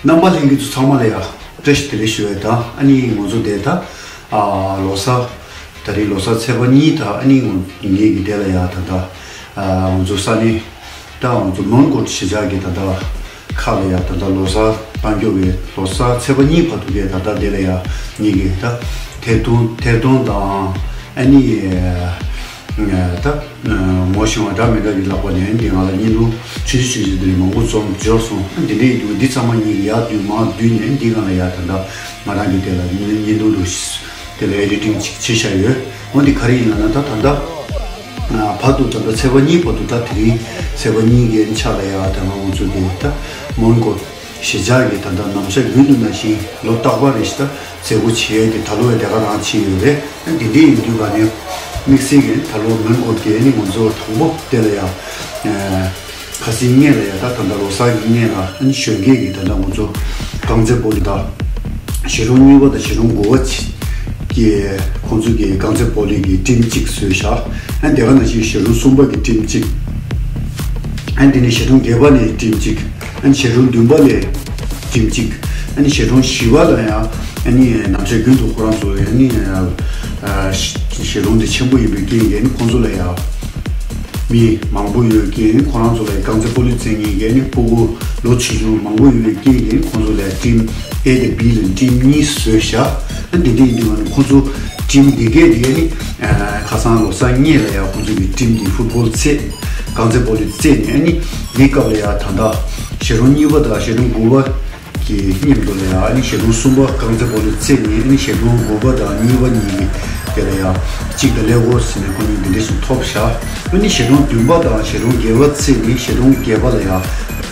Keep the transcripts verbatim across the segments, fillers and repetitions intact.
རྣམ་པ་ལྷན་རྒྱས་ཚོ་ཚང་མ་ལ་ཡ་བཀྲ་ཤིས་བདེ་ལེགས་ཞུ་བའི་དང་། ཨ་ནི་ང་ཚོ་དེ་ད་ཨ་ལོ་གསར། ད་རེས་ལོ་གསར་ཚེས་པ་གཉིས་ད། ཨ་ནི་ངེད་ཀྱི་དེ་ལ་ཡ་ད་ད་ཨ་ང་ཚོ་ས་གནས་ད་ང་ཚོ་མོན་གྷོ་གཞིས་ཆགས་ཀྱི་ད་ད་ཁག་ལ་ཡ་ད་ད་ལོ་གསར་བཏང་རྒྱུ་བའི་ལོ་གསར་ཚེས་པ་གཉིས་བར་དུ་གའི་ད་ད་དེ་ལ་ཡ་ངེད་ཀྱི་ད་ཐད་གཏོང་ཐད་གཏོང་དང་། ཨ་ནི་ད་ངོ་ཤེས་པ་འདྲ་མི་འདྲ་གི་ལག་པ་ནས་འདི་ང་ལ་བརྙན་ཐུང་ཆུང་ཆུང་ཆུང་ཆུང་དེ་མང་པོ་འཛོམས་འབྱོར་སོང་། ཨ་འདི་འདྲའི་ཡིན་དུས་འདི་ཚང་མ་ངེད་ཀྱི་ཡར་བསྡུས་མར་བསྡུས་ནས་འདི་སྒང་ལ་ཡ་ད་ད་ང་རང་གི་དེ་ལ་བརྙན་ཐུང་དུ་དེ་ལ་ཨེ་ཌི་ཊིང་ཅིག་བྱེད་བཞག་ཡོད། འོ་འདི་ག་རེ་ཡིན་ལབ་ན། ད་ད་ལྟ་བར་དུ་ད་ལྟ་ཚེས་པ་གཉིས་བར་དུ། ད་དེ་རིང་ཚེས་པ་གཉིས་ཀྱི་ཆ་ལ་ཡ་ད་ང་ང་ཚོ་གི་ད་མོན་གྷོ་གཞིས་ཆགས་ཀྱི་ད་ལྟ་ནམ་ཞག་རྒྱུན་དུ་ནང་བཞིན་ལོ་རྟག་པར་རེ་བཞིན་ད་མཛད་སྒོ་བྱེད་ཡས་ཀྱི་ད་ལོ་ཡ་དེ་ག་རང་བྱེད་ཡོད་རེད། ཨ་འདི་འདྲའི་ཡིན་དུས་ག་ནས་དམིགས་བསལ་གྱི་ད་ལོ་མོན་གྷོ་དེ་ནི་ང་ཚོ་དང་པོ་དེ་ལ་ཡ་ཁ་སང་ཉིན་ལ་ཡ་ད་ད་ལྟ་ལོ་གསར་གྱི་ཉིན་ལ་ཨ་ནི་གཞོན་སྐྱེས་ཀྱི་ད་ལྟ་ང་ཚོ་རྐང་རྩེད་སྤོ་ལོ་ད་གཞིས་གྲོང་གཉིས་པ་དང་གཞིས་གྲོང་དགུ་པ་ཀྱི་ཁོང་ཚོ་གི་རྐང་རྩེད་སྤོ་ལོ་གི་ཊིམ་གཅིག་བཟོས་བཞག་ཨ་དེ་ག་ནང་བཞིན་གཞིས་གྲོང་གསུམ་པ་གི་ཊིམ་གཅིག་ཨ་དེ་ནས་གཞིས་གྲོང་བརྒྱད་པ་ནས་ཊིམ་གཅིག་ཨ་ནི་གཞིས་གྲོང་བདུན་པ་ནས་ཊིམ་གཅིག་ཨ་ནི་གཞིས་གྲོང་བཞི་པ་ལ་ཡང་ཨ་ནི་ནམ་ཞག་རྒྱུན་དུ་ཁོ་རང་ཚོ་ཨ་ནི་གཞིས་གྲོང་དེ་ཆེན་པོ་ཡིན་པའི་རྐྱེན་གྱིས་ཨ་ནི་ཁོང་ཚོ་ལ་ཡང་མི་མང་པོ་ཡོད་རྐྱེན་ཁོ་རང་ཚོ་ལ་ཡང་རྐང་རྩེད་སྤོ་ལོ་རྩེད་མཁན་གྱི་ཨ་ནི་སྤུ་གུ་ལོ་ཆུང་ཆུང་མང་པོ་ཡོད་པའི་རྐྱེན་གྱིས་ཁོང་ཚོ་ལ་ཡང་ཊིམ་ཨེ་དང་བི་ལ་ཊིམ་གཉིས་བཟོས་བཞག་ཨ་འདི་འདྲ་ཡིན་དུས་ཨ་ནི་ཁོང་ཚོ་ཊིམ་འདི་གས་དེ་ཨ་ནི་ཁ་སང་ལོ་གསར་སྔོན་ལ་ཡང་ཁོང་ཚོ་གི་ཊིམ་དེ་ཕུཊ་བོལ་རྩེད། རྐང་རྩེད་སྤོ་ལོ་རྩེད་ནས་ཨ་ནི་འདི་སྐབས་ལ་ཡང་ད་ལྟ་གཞིས་གྲོང་གཉིས་པ་དང་གཞིས་གྲོང་དགུ་པ་གི་མཉམ་དུ་ལ་ཡང་ཨ་ནི་གཞིས་གྲོང་གསུམ་པ་རྐང་རྩེད་སྤོ་ལོ་རྩེད་ནས་ཨ་ནི་གཞིས་གྲོང་དགུ་པ་དང་གཉིས་པ་གཉིས་ཀྱི་དེ་ལ་ཡང་གཅིག་དང་ཀླད་ཀོར་ཟེར་ནས་ཁོ་གཉིས་འདི་འདྲ་ཞིག་ཐོབ་བཞག་ཨ་ནི་གཞིས་གྲོང་བདུན་པ་དང་གཞིས་གྲོང་བརྒྱད་པ་རྩེད་ནས་གཞིས་གྲོང་བརྒྱད་པ་ལ་ཡང་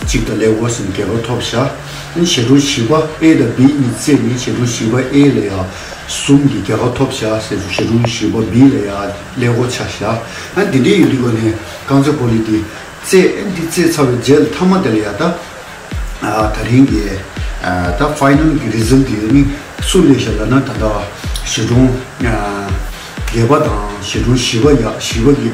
གཅིག་དང་ཀླད་ཀོར་ཟེར་ནས་བརྒྱད་པ་ཐོབ་བཞག་ཨ་ནི་གཞིས་གྲོང་བཞི་པ་ཨེ་དང་བི་གཉིས་རྩེད་ནས་གཞིས་གྲོང་བཞི་པ་ཨེ་ལ་ཡང་གསུམ་གྱི་རྒྱལ་ཁ་ཐོབ་བཞག་ཟེར། གཞིས་གྲོང་བཞི་པ་བི་ལ་ཡང་ཀླད་ཀོར་ཆགས་བཞག་ཨ་ནི་འདི་འདྲའི་ཡོད་དུས་ག་ནས་རྐང་རྩེད་སྤོ་ལོ་དེ་རྩེད། ཨ་ནི་འདི་རྩེད་ཚར་བའི་རྗེས་ལ་མཐའ་མ་དེ་ལ་ཡང་ད་ཨ་ད་རིང་གི་ཨ་ད་ཕའི་ནལ་གྱི་རི་ཛལ་དེ་ནི་སུ་སླེབས་ཤག་ལབ་ན། ད་ལྟ་གཞིས་གྲོང་ཨ་བརྒྱད་པ་དང་གཞིས་གྲོང་བཞི་པ་ཡ་བཞི་པ་གི་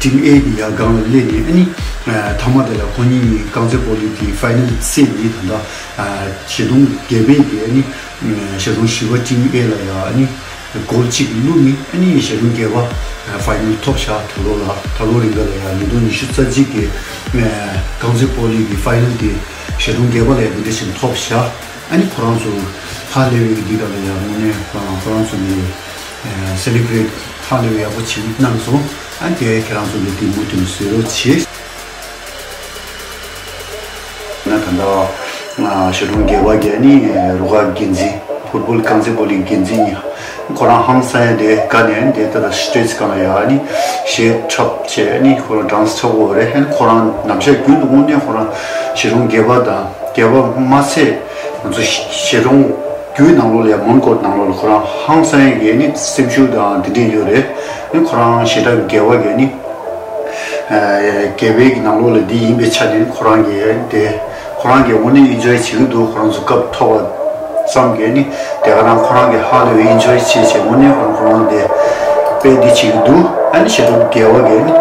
ཊིམ་ཨེ་གི་ཡ་སྒང་ལ་སླེབས་ནས། ཨ་ནི་ཨ་མཐའ་མ་དེ་ལ་ཁོ་གཉིས་གཉིས་རྐང་རྩེད་སྤོ་ལོ་གི་ཕའི་ནལ་རྩེད་ནས་ད་ལྟ་ཨ་གཞིས་གྲོང་བརྒྱད་པའི་གི་ཨ་ནི་ཨ་གཞིས་གྲོང་བཞི་པ་ཊིམ་ཨེ་ལ་ཡ་ཨ་ནི་གོལ་གཅིག་བླུགས་ནས། ཨ་ནི་གཞིས་གྲོང་བརྒྱད་པ་ཕའི་ནལ་ཐོབ་བཞག་ད་ལོ་ལ། ད་ལོ་རིང་ག་ལ་ཡ་ཉིས་སྟོང་ཉི་ཤུ་རྩ་གཅིག་གི་ཨ་རྐང་རྩེད་སྤོ་ལོ་གི་ཕའི་ནལ་དེ་གཞིས་གྲོང་བརྒྱད་པ་ལ་ཡ་འདི་འདྲ་ཞིག་ཐོབ་བཞག་ཨ་ནི་ཁོ་རང་ཚོ་ཧ་ལས་པའི་འདི་ག་ལ་ཡ་དངོས་གནས་ཁོ་རང་ཁོ་རང་ཚོ་གི་ཨ་སེ་ལེ་བྷི་རེཊ་ཧ་ལས་པའི་ཡག་པོ་བྱེད་གནང་སོང་། ཨ་དེ་ཁྱེད་རང་ཚོ་གི་དེ་མུ་མཐུད་བཟོས་རོགས་བྱེད། ན་ད་ལྟ་ཨ་གཞིས་གྲོང་བརྒྱད་པ་གི་ཨ་ནི་རུ་ཁག་འགན་འཛིན། ཕུཊ་བོལ་རྐང་རྩེད་སྤོ་ལོའི་འགན་འཛིན་ཡིན། ཁོ་རང་ཧང་སང་ཡ་དེ་དགའ་ནས་དེ་ལྟར་སི་ཊེཇ་སྒང་ལ་ཡ་ཨ་ནི་གཞས་འཁྲབ་བྱས། ཨ་ནི་ཁོ་རང་ཌན་སི་འཁྲབ་ཡོད་རེད། ཨ་ནི་ཁོ་རང་ནམ་ཞག་རྒྱུན་དུ་དངོས་གནས་ཁོ་རང་གཞིས་གྲོང་བརྒྱད་པ་དང་བརྒྱད་པ་མ་ཚད་ང་ཚོ་གཞིས་གྲོང་བརྒྱུད་ནང་ལོགས་ལ་ཡ་མོན་གྷོ་ནང་ལོགས་ལ་ཁོ་རང་ཧང་སང་ཡ་གི་ཨ་ནི་སེམས་ཤུགས་དང་དེ་འདྲས་ཡོད་རེད། ཨ་ནི་ཁོ་རང་ཞེ་དྲག་དགེ་བ་གི་ཨ་ནི་རྒྱལ་བའི་གི་ནང་ལོགས་ལ་འདི་ཡིན་པའི་ཆ་ནས་ཁོ་རང་གི་དེ་ཁོ་རང་གི་དངོས་གནས་ཨེན་ཇོའི་བྱེད་ཀྱི་འདུག་ཁོ་རང་ཚོ་སྐབས་ཐོབ་པ་ཙམ་གྱིས་ནི་དེ་ག་རང་ཁོ་རང་གི་ཧ་ལས་པའི་ཨེན་ཇོའི་བྱེད་བྱེད་དངོས་གནས་ཁོ་རང་ཁོ་རང་དེ་དཔེ་འདི་བྱེད་ཀྱི་འདུག་ཨ་ནི་ཞེ་དྲག་དགེ་བ་གི་ནི་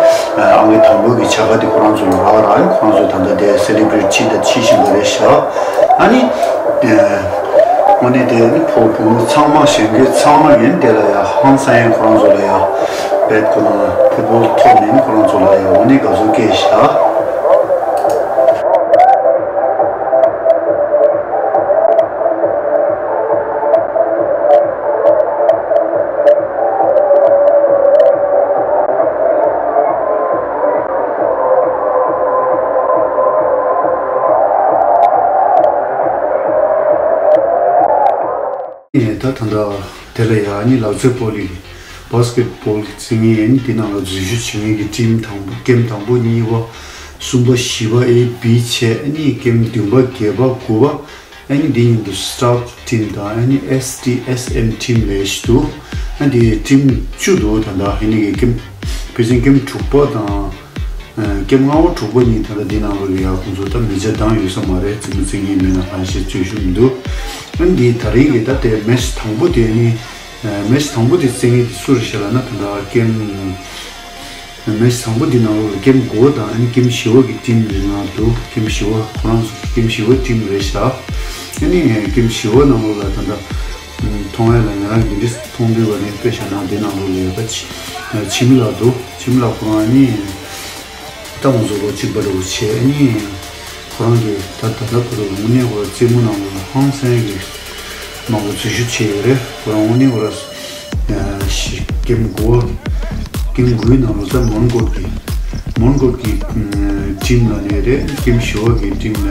ཨང་ཀི་དང་པོ་གི་བྱ་དགའ་དེ་ཁོ་རང་ཚོ་ལ་རག་རག་ཨ་ནི་ཁོ་རང་ཚོ་ད་ལྟ་དེ་སེ་ལེ་བྷི་རེཊ་བྱེད་དང་བྱེད་བཞིན་པ་རེད་ཤག་ཨ་ནི། དངོས་གནས་དེ་ནི་ཕོ་བུ་མོ་ཚང་མ་གཞོན་སྐྱེས་ཚང་མ་ཡིན་དེ་ལ་ཡ་ཧང་སང་ཡ་ཁོ་རང་ཚོ་ལ་ཡ་བེད་ཁོ་རང་ཕུཊ་བོལ་ཐོབ་ནས་ནི་ཁོ་རང་ཚོ་ལ་ཡ་དངོས་གནས་དགའ་ཚོར་སྐྱེས་ཤག་ད་ད་ལྟ་དེ་ལ་ཡ་ཨ་ནི་ལག་རྩེད་སྤོ་ལོ་གི་བྷ་སི་ཀེ་ཊི་བྷོལ་རྩེ་མཁན་ཨ་ནི་དེ་ནང་ལ་འཛུལ་ཞུགས་བྱེད་མཁན་གྱི་ཊིམ་དང་པོ་ཀེམ་དང་པོ་གཉིས་པ་གསུམ་པ་བཞི་པ་ཨེ་བི་བྱས། ཨ་ནི་ཀེམ་བདུན་པ་བརྒྱད་པ་དགུ་པ་ཨ་ནི་འདི་མཉམ་དུ་སི་ཊཱཕ་ཊིམ་དང་ཨ་ནི་ཨེས་ཊི་ཨེས་ཨེམ་ཊིམ་ལས་ཤིག་འདུག་ཨ་འདི་ཊིམ་བཅུ་འདུག་ད་ལྟ་ཨ་ནི་གི་ཀེམ་ཕལ་ཆེར་ཀེམ་དྲུག་པ་དང་། ཀེམ་ལྔ་པ་དྲུག་པ་གཉིས་ད་ལྟ་འདི་ནང་ལོགས་ལ་ཡ་ཁོང་ཚོ་ད་མི་ཆ་བཏང་ཡོད་ས་མ་རེད། རྩེད་མོ་རྩེ་མཁན་མེད་ན་ཧ་ཤེས་བརྗོད་ཤུགས་མི་འདུག་ཨ་འདི་ད་རེས་ཀྱི་ད་དེ་མེ་ཆི་དང་པོ་དེ་ནི་མེ་ཆི་དང་པོ་དེ་རྩེ་མཁན་དེ་སུ་རེད་ཤག་ལབ་ན། ད་ལྟ་ཀེམ་ མེ་ཆི་དང་པོ་འདི་ནང་ལོགས་ལ་ཀེམ་དགུ་པ་དང་ཨ་ནི་ཀེམ་བཞི་པ་གི་ཊིམ་རེ་ལྔ་འདུག་ཀེམ་བཞི་པ་ཁོ་རང་ཚོ་ཀེམ་བཞི་པ་ཊིམ་རེད་ཤག་ཨ་ནི་ཀེམ་བཞི་པ་ནང་ལོགས་ལ་ད་ལྟ་མཐོང་ཡ་ལ་ང་རང་གི་འདི་མཐོང་དུས་བ་ནས་དཔེ་བཞག་ན་འདི་ནང་ལོགས་ལ་ཡོད་པ་ཆི་མི་ལགས་འདུག་ཆི་མི་ལགས་ཁོ་རང་ཨ་ནི། ད་ང་ཚོ་ལོ་གཅིག་པ་འདྲ་བོ་བྱས་ཨ་ནི། ཁོ་རང་གིས་ད་ད་ལྟ་བར་དུ་དངོས་གནས་ཁོ་རང་རྩེད་མོ་ནང་ལོགས་ལ་ཧང་སང་གི་མང་པོ་འཛུལ་ཞུགས་བྱས་ཡོད་རེད། ཁོ་རང་དངོས་གནས་ཁོ་རང་ཨ་ཤི་ཀེམ་དགུ་པ། ཀེམ་དགུའི་ནང་ལོགས་ད་མོན་གྷོ་གི་མོན་གྷོ་གི་ཨ་ཊིམ་ལ་ནས་རེད། ཀེམ་བཞི་པ་གི་ཊིམ་ལ་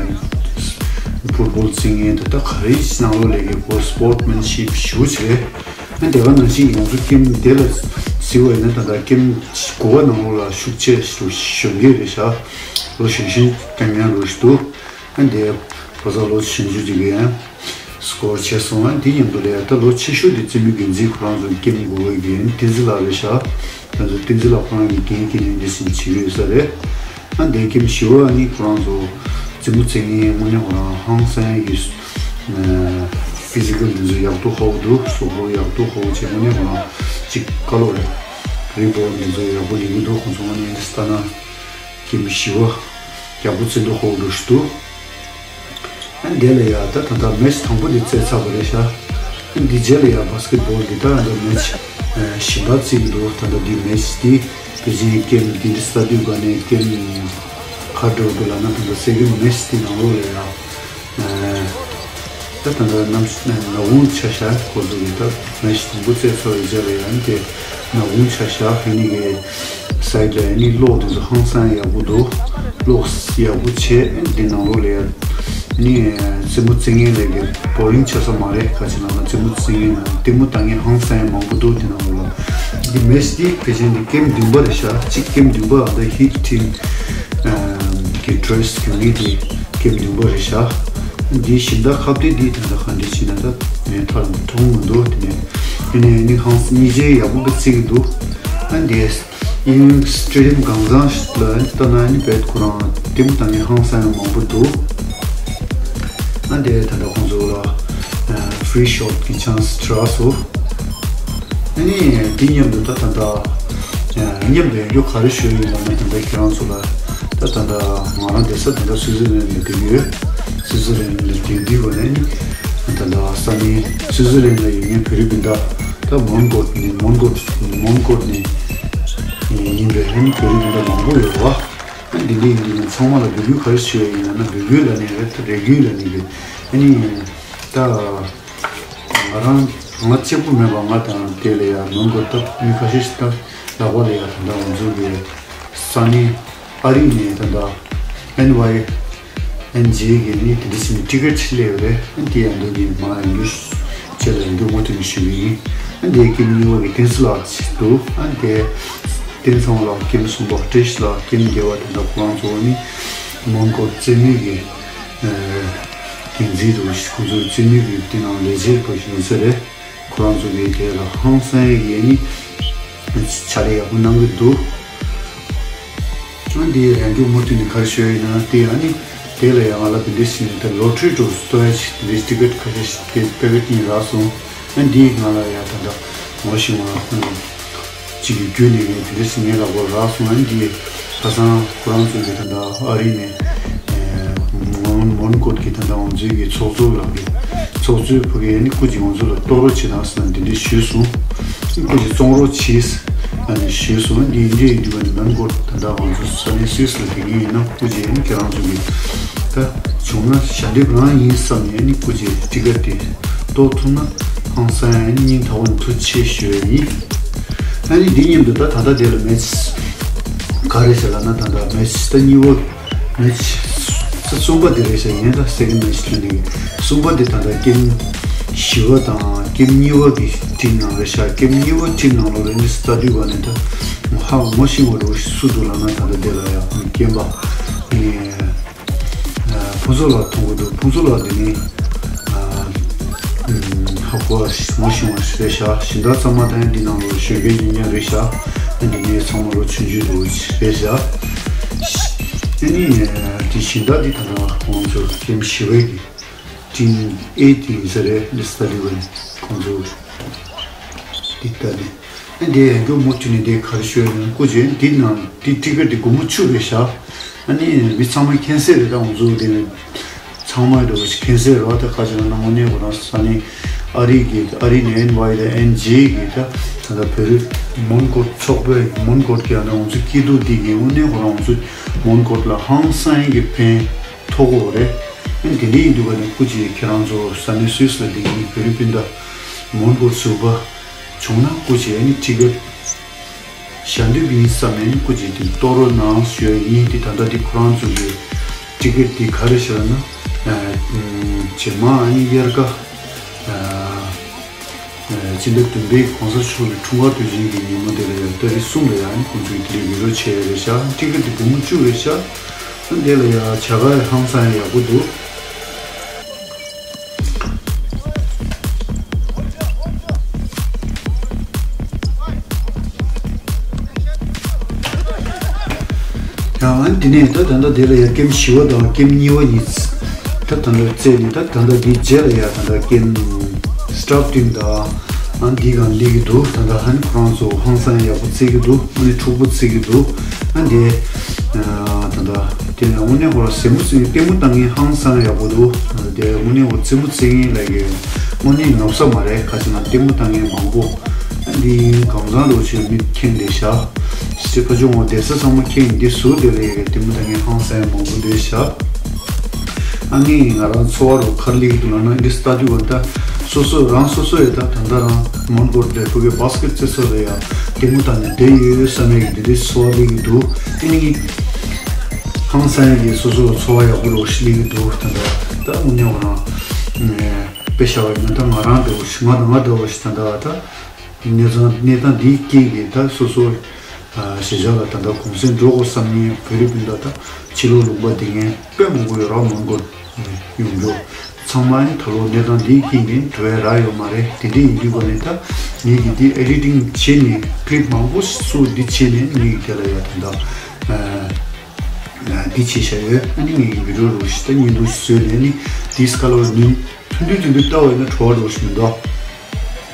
ཕུཊ་བོལ་རྩེད་མཁན་ད་ལྟ་ག་རེ་ནང་ལོགས་ལས་ཀྱི་ཁོ་སི་པོརཊ་མེན་ཤིབ་ཞེ་པོ་ཅིག་རེད། ཨ་དེ་ག་ནང་བཞིན་ང་ཚོ་ཀེམ་དེ་ལ་གཟིགས་པ་ཡིན་ན་ད་ལྟ་ཀེམ་དགུ་པ་ནང་ལོགས་ལ་ཤུགས་ཆེ་ཞུ་ཞུ་གི་རེད་ཤག་ལོ་གཞོན་གཞོན་རྐྱང་རྐྱང་རུ་ཞིག་འདུག་ཨ་དེ་ཁོ་ཚོ་ལོ་གཞོན་གཞོན་ཅིག་གི་ཡང་སི་ཀོར་བྱས་སོང་། ཨ་དེ་མཉམ་དུ་ལ་ཡ་ད་ལོ་ཆེ་ཤོས་དེ་རྩེད་མོའི་འགན་འཛིན་ཁོ་རང་ཚོ་ཀེམ་དགུ་པ་གི་བསྟན་འཛིན་ལགས་རེད་ཤག་ང་ཚོ་བསྟན་འཛིན་ལགས་ཁོ་རང་གི་འགན་འཁྱེར་ནས་འདི་ཟིན་བྱེད་ཀྱི་ཡོད་ས་རེད། ཨ་འདས་ཀྱི་ཞི་བ་ནི་ཁོ་རང་ཚོ་རྩེད་མོ་རྩེད་མཁན་དངོས་གནས་ཁོ་རང་ཧང་སང་ཡ་གི་ཕི་ཟི་ཀལ་འདི་ཚོ་ཡག་པོ་ཧོབ་འདུག་གཟུགས་པོ་ཡག་པོ་ཧོབ་བྱས་དངོས་གནས་ཁོ་རང་གཅིག་བཀའ་སློབ་རེད། རི་བོ་འདི་ཚོ་ཡག་པོ་ལེན་གི་འདུག་ཁོང་ཚོ་དངོས་གནས་ལྟ་ན་ཀྱི་ཞི་བ་ཡག་པོ་རྩེད་འདུག་ཧོབ་འདུག་ཞུ་འདུག་ཨ་འདི་ལ་ཡ་ད་ད་ལྟ་མེ་ཆི་དང་པོ་འདི་རྩེད་ཚར་བ་རེད་ཤག་ཨ་འདི་རྗེས་ལ་ཡ་བྷ་སི་ཀེ་ཊི་བྷོལ་འདི་ད་ཨ་འདི་མེ་ཆི་ཨ་བཞི་པ་རྩེ་གི་འདུག་ད་ལྟ་འདི་མེ་ཆི་འདི་ཕལ་ཆེར་ཀེམ་འདི་འདི་སྟ་དུས་ག་ནས་ཀེམ་ག་འགྲོ་འདུག་ལབ་ན་ད་ལྟ་སེ་ཀེན་མེ་ཆི་འདི་ནང་ལོགས་ལ་ཡ་ཨ་ད་ད་ལྟ་ནམ་ནག་ཁུང་ཆ་ཤག་ཁོ་ཚོ་གི་ད་མེ་ཆི་དང་པོ་རྩེད་ཚར་བའི་རྗེས་ལ་ཡ་ཨ་འདི་ནག་ཁུང་ཆ་ཤག་ཨ་ནི་གི་སའིཌ་ལ་ཨ་ནི་གློག་དེ་ཚོ་ཧང་སང་ཡག་པོ་འདུག་གློག་ཡག་པོ་བྱས་ཨ་འདི་ནང་ལོགས་ལ་ཡ་ཨ་ནི་རྩེད་མོ་རྩེད་མཁན་ལས་ཀྱི་བོ་རིང་ཆགས་ས་མ་རེད། ཁ་ཅིག་ནང་ལ་རྩེད་མོ་རྩེད་མཁན་ལ་ལྟད་མོ་ལྟ་མཁན་ཧང་སང་ཡག་མང་པོ་འདུག་དེ་ནང་ལོགས་ལ་འདི་མེ་ཆི་འདི་ཕལ་ཆེར་འདི་ཀེམ་བདུན་པ་རེད་ཤག་གཅིག་ཀེམ་བདུན་པ་ཨ་ད་ཧིཊ་ཊིམ་གི་ཌི་རེ་སི་གྱོན་མཁན་དེ་ཀེམ་བདུན་པ་རེད་ཤག་འདི་ཞིང་བདག་ཁ་གཏད་འདི་ད་ལྟ་ག་འདྲ་བྱས་ན་ད་ངས་ཐག་མཐོང་མི་འདུག་དེ་ནས་དེ་ནས་ནི་ཧང་སང་གཉིས་ཆའི་ཡག་པོ་གི་རྩེད་ཀྱི་འདུག་ཨ་འདི་ཨིན་སི་ཊེ་ཌི་ཡམ་གང་ཚང་ཞིག་ལ་ལྟ་ན་ནི་བེད་ཁོ་རང་ལྟད་མོ་ལྟ་མཁན་ཧང་སང་ཡག་མང་པོ་འདུག་ཨ་འདི་ད་ལྟ་ཁོང་ཚོ་ལ་ཕི་རི་ཤོ་ཊི་གི་ཆན་སི་འདྲ་སོ། ཨ་ནི་འདི་མཉམ་དུ་ད་ད་ལྟ་མཉམ་དུ་ཡོད་རྒྱུ་ག་རེ་ཞུ་ཡིན་ལབ་ན་ད་ལྟ་ཁྱེད་རང་ཚོ་ལ་ད་ད་ལྟ་ང་རང་བསྡད་ས་ད་ལྟ་སུའི་ཙི་ལན་ལ་བསྡད་ཡོད། སུའི་ཙི་ལན་ལ་བསྡད་དུས་གོ་ནས་ནི་ད་ལྟ་ས་གནས་སུའི་ཙི་ལན་ལ་ཡོད་མཁན་བོད་རིགས་སྤུན་ཟླ་ད་མོན་གྷོ་ནས་མོན་གྷོ་མོན་གྷོ་ནས་ཡིན་པའི་ཨ་ནི་བོད་རིགས་སྤུན་ཟླ་མང་པོ་ཡོད་རེད་བ། ཨ་འདི་འདྲ་ཡིན་དུས་ནི་ཚང་མ་ལ་འབོད་སྐུལ་ག་རེ་ཞུ་ཡ་ཡིན་ལབ་ན་འབོད་སྐུལ་ལབ་ནས་རེད་ད་རེ་སྐུལ་ལབ་ནས་རེད། ཨ་ནི་ད། ང་རང་ང་གཅིག་པུ་མེད་པ་ང་དང་དེ་ལ་ཡང་མོན་གྷོ་ད་མི་ཁ་ཤས་ཤིག་ད་ལག་པ་ལ་ཡང་ད་ལྟ་ང་ཚོ་གི་ས་གནས་ཨ་རི་ནས་ད་ལྟ་ཨེན་ཝའི་ཨེན་ཇེ་གི་ནི་དེ་འདྲ་ཞིག་ནས་ཊི་ཀེ་ཊི་ཅིག་སླེབས་ཡོད་རེད། ཨ་དེ་ཡང་འདུག་གི་མ་ཡང་འདུག་ཅེས་ལ་ཡང་འདུག་མུ་མཐུད་ནས་ཞུ་གི་ཡིན། ཨ་དེ་ཀེམ་གཉིས་པ་གི་བསྟན་འཛིན་ལགས་ཅིག་འདུག་ཨ་དེ་བསྟན་འཛིན་ལགས་ཀེམ་གསུམ་པ་བཀྲ་ཤིས་ལགས་ཀེམ་བརྒྱད་པ་ད་ལྟ་ཁོ་རང་ཚོ་ནི་མོན་གྷོ་རྩེད་མོའི་གི་འགན་འཛིན་དུ་ཁོང་ཚོའི་རྩེད་མོའི་གི་དེ་ནང་ལས་བྱེད་པ་ཞིག་ཡིན་ས་རེད། ཁོ་རང་ཚོ་གིས་དེ་ལ་ཧང་སང་ཡག་ནི་ཕྱག་ལས་ཡག་པོ་གནང་གི་འདུག་ཨ་འདི་ཡང་རྒྱུ་མུ་མཐུད་ནས་ག་རེ་ཞུ་ཡ་ཡིན་ན་དེ་ཨ་ནི་དེ་ལ་ཡང་ང་ལ་དེ་འདྲ་ཞིག་ནས་ད་ལོ་ཊ་རི་འདྲ་བོ་གཏོང་ཡ་ཞིག་དེ་འདྲའི་ཊི་ཀེ་ཊི་ཁ་ཤས་ཤིག་དེ་པེ་ཀེ་ཊི་གཉིས་རག་སོང་། ཨ་འདི་ང་ལ་ཡང་ད་ལྟ་ངོ་ཤེས་པ་གཅིག་གི་བརྒྱུད་ནས་ངས་དེ་འདྲ་ཞིག་ངའི་ལག་པར་རག་སོང་། ཨ་འདི་ཁ་སང་ཁོ་རང་ཚོ་གི་ད་ལྟ་ཨ་རི་ནས་མོན་མོན་གྷོ་གི་ད་ལྟ་ང་ཚོའི་གི་ཚོགས་གཙོ་ལགས་ཀྱིས་ཚོགས་གཙོའི་ཕ་གིར་ཨ་ནི་སྐུ་མཁྱེན་ང་ཚོ་ལ་གཏོགས་རོགས་བྱེད་དང་ཟེར་ན་འདི་འདྲ་ཞུས་སོང་། སྐུ་མཁྱེན་བཙོང་རོགས་བྱས་ཨ་ནི་ཞུས་སོང་། འདི་འདྲ་ཡིན་དུས་ཨ་ནི་མོན་གྷོ་ད་ལྟ་ང་ཚོ་ས་གནས་སུད་སི་ལ་བསྡད་མཁན་ཡིན་ན་སྐུ་མཁྱེན་ཨ་ནི་ཁྱེད་རང་ཚོ་གི་ད་བྱུང་ན་ཞལ་འདེབས་རང་ཡིན་བསམ་ནས་ཨ་ནི་སྐུ་མཁྱེན་ཊི་ཀེ་ཊི་དེ་གཏོགས་ཐུབ་ན་ཧང་སང་ཨ་ནི་སྙིང་ཐག་པ་ནས་ཐུགས་རྗེ་ཆེ་ཞུ་ཡ་ཡིན། ཨ་ནི་འདི་མཉམ་དུ་ད་ད་ལྟ་དེ་ལ་མེ་ཆི་ག་རེ་བྱས་ལབ་ན་ད་ལྟ་མེ་ཆི་ད་གཉིས་པ་མེ་ཆི་ས་གསུམ་པ་དེ་རེད་ཤག་ཡིན་ད་སེ་ཀེན་མེ་ཆི་ལ་ནི་གསུམ་པ་དེ་ད་ལྟ་ཀེམ་བཞི་པ་དང་ཀེམ་གཉིས་པ་གི་ཊིམ་ནང་རེད་ཤག་ཀེམ་གཉིས་པ་ཊིམ་ནང་ལོགས་ལ་ནི་ལྟ་དུས་ག་ནས་ད་ཧ་ངོ་ཤེས་པ་རུ་སུ་འདུག་ལབ་ན་ད་ལྟ་དེ་ལ་ཡ་རྐྱེན་པ་ནི། ཕུན་ཚོགས་ལགས་མཐོང་གི་འདུག་ཕུན་ཚོགས་ལགས་འདི་ནི་ཧ་གོ་ངོ་ཤེས་པ་རེད་ཤག་ཞིང་བདག་ཚང་མ་ད་འདི་ནང་ལོགས་གཞོན་སྐྱེས་ཉུང་ཉུང་རེད་ཤག་འདི་ནི་ཚང་མ་ལོ་ཆུང་ཆུང་འདུག་རེད་ཤག་ཨ་ནི་འདི་ཞིང་བདག་འདི་ད་ལྟ་ཁོང་ཚོ་ཀེམ་བཞི་པའི་གི་ཊིམ་ཨེ་ཊི་ཡིན་ས་རེད། འདི་སྟ་ལི་ཝན་ཁོང་ཚོ་འདི་ལྟ་ནས། ཨ་འདི་ཡང་མགྱོགས་མུ་མཐུད་ནས་འདི་ག་རེ་ཤོད་ཡོད་ན་སྐུ་མཁྱེན། འདི་ནང་འདི་ཊི་ཀེ་ཊི་འདི་སྒོར་མོ་བཅུ་རེད་ཤག་ཨ་ནི་མི་ཚང་མ་ཁེན་སེལ་རེད། ད་ང་ཚོ་འདི་ཚང་མ་འདྲ་བོ་ཞིག་ཁེན་སེལ་རེད་བ། ད་ཁ་ཅིག་ན་དངོས་གནས་ཁོ་རང་ས་གནས་ཨ་རི་གི་ཨ་རི་ནས་ཨེན་ཝའི་དང་ཨེན་ཇེ་གི་ད་ད་ལྟ་བོད་རིགས་མོན་གྷོ་ཚོགས་པའི་མོན་གྷོ་གི་ཨ་ན་ང་ཚོ་སྐྱིད་སྡུག་འདི་གི་དངོས་གནས་ཁོ་རང་ང་ཚོ་མོན་གྷོ་ལ་ཧང་སང་གི་ཕན་ཐོགས་ཀྱི་ཡོད་རེད། ཨ་ནི་དེ་འདྲ་ཡིན་དུས་ཀ་ནས་སྐུ་མཁྱེན་ཁྱེད་རང་ཚོ་ས་གནས་སུད་སི་ལ་བསྡད་མཁན་བོད་རིགས་སྤུན་ཟླ་མོན་གྷོ་ཚུགས་པ་བྱུང་ན་སྐུ་མཁྱེན་ཨ་ནི་ཊི་ཀེ་ཊི་བཞག་འདོད་ཀྱི་ཡིན་བསམ་ནས་ཨ་ནི་སྐུ་མཁྱེན་དེ་གཏོང་རོགས་གནང་ཞུ་ཡ་ཡིན། དེ་ད་ལྟ་དེ་ཁོ་རང་ཚོ་གི་ཊི་ཀེ་ཊི་དེ་ག་རེ་ཞུ་ན་ཨ་རྗེས་མ་ཨ་ནི་དབྱར་ཁ་ཨ། སྤྱི་ཟླ་བདུན་པའི་གོང་ས་མཆོག་གི་འཁྲུངས་སྐར་དུས་ཆེན་གྱི་ཉིན་མོ་དེ་ལ་ཡང་ཏ་རིག་གསུམ་ལ་ཡང་ཁོང་ཚོས་དེ་རིང་ཡོད་རོགས་བྱས་རེད་ཤག་ཊི་ཀེ་ཊི་དེ་སྒོར་མོ་བཅུ་རེད་ཤག་དེ་ལ་ཡང་བྱ་དགའ་ཧང་སང་ཡག་པོ་འདུག་ཡང་འདི་ནས་ད་ད་ལྟ་དེ་ལ་ཡང་ཀེམ་བཞི་པ་དང་ཀེམ་གཉིས་པ་གཉིས་ད་ད་ལྟ་རྩེ་ནས་ད་ད་ལྟ་འདི་རྗེས་ལ་ཡང་ད་ལྟ་ཀེམ་སི་ཊཱབ་ཊིམ་དང་ཨ་འདི་གང་སླེབས་ཀྱི་འདུག་ད་ལྟ་ཧན་ཁོ་རང་ཚོ་ཧང་སང་ཡག་པོ་རྩེ་གི་འདུག་ཨ་ནི་འཁྲུག་པོ་རྩེ་གི་འདུག་ཨ་འདི་ད་ལྟ་དེ་ནས་དངོས་གནས་ཁོ་རང་སེམས་མོ་རྩེ་ལྟད་མོ་ལྟ་མཁན་ཧང་སང་ཡག་པོ་འདུག་དེ་དངོས་གནས་ཁོ་རྩེད་མོ་རྩེ་མཁན་ལ་ཡོད་དངོས་གནས་ནོར་ས་མ་རེད། ཁ་ཅིག་ན་ལྟད་མོ་ལྟ་མཁན་མང་པོ་ཨ་འདི་གང་ཚང་ལོ་ཆེ་མི་ཁེངས་བསྡད་ཤག་སི་ཕ་ཆུང་བ་བསྡད་ས་ཚང་མ་ཁེངས། འདི་ཟུར་དེ་ལ་ཡོད་ལྟད་མོ་ལྟ་མཁན་ཧང་སང་མང་པོ་བསྡད་ཤག་ཨ་ནི་ང་རང་ཚོར་བ་རུ་ག་རེ་སླེབས་འདུག་ལབ་ན་འདི་ལྟ་དུས་བ་ད་སོ་སོ་རང་སོ་སོ་ཡི་ད་ད་ལྟ་རང་མོན་གྷོ་འདྲ་བོ་གི་བྷ་སི་ཀེ་ཊི་རྩེ་ས་ལ་ཡ་ལྟད་མོ་ལྟ་ནས་བསྡད་ཡོད་བསམ་ཡས་ཀྱི་འདི་འདྲའི་ཚོར་བ་སླེབས་ཀྱི་འདུག་ཨ་ནི་ཧང་སང་ཡས་ཀྱི་སོ་སོ་ལ་ཚོར་བ་ཡག་པོ་རུ་སླེབས་ཀྱི་འདུག་ད་ལྟ་ད་དངོས་གནས་ང་རང་དཔེ་བཞག་པ་ཡིན་ན་ད་ང་རང་འདྲ་བོ་ཞིག་ང་དང་ང་འདྲ་བོ་ཞིག་ད་ལྟ་ད། གནས་ཚང་གནས་སྟངས་འདིའི་རྐྱེན་གྱིས་ད་སོ་སོ་གཞིས་ཆགས་ལ་ད་ལྟ་གུང་སེང་འགྲོ་དགོས་བསམ་མཁན་བོད་རིགས་སྤུན་ཟླ་དང་ཕྱི་ལོགས་ལུང་པ་བསྡད་མཁན་དཔེ་མང་པོ་ཡོད་ར། མོན་གྷོ་ཡོང་རྒྱུ་ཚང་མ་ནི་ད་ལོ་གནས་སྟངས་འདིའི་རྐྱེན་གྱིས་འགྲོ་ཡ་རག་ཡོད་མ་རེད། དེ་འདྲ་ཡིན་དུས་ག་ནས་ད་ངེད་ཀྱིས་འདི་ཨེ་ཌི་ཊིང་བྱས་ནས་ཀི་ལིབ་མང་པོ་བཟོ་འདི་བྱས་ནས་ངེད་ཀྱིས་དེ་ལ་ཡ་ད་ལྟ་འདི་བྱས་བཞག་ཡོད། ཨ་ནི་ངེད་ཀྱིས་བི་ཌི་ཡོ་རུ་ཞིག་ད་བརྙན་ཐུང་ཞིག་བཟོས་ནས་ནི་འདི་སྐལ་བ་ནུས། ཐུང་ཐུང་ཐུང་ཐུང་ལྟ་བ་ཡིན་ན་བྲོ་བ་འགྲོ་ཞིག་མི་འདུག་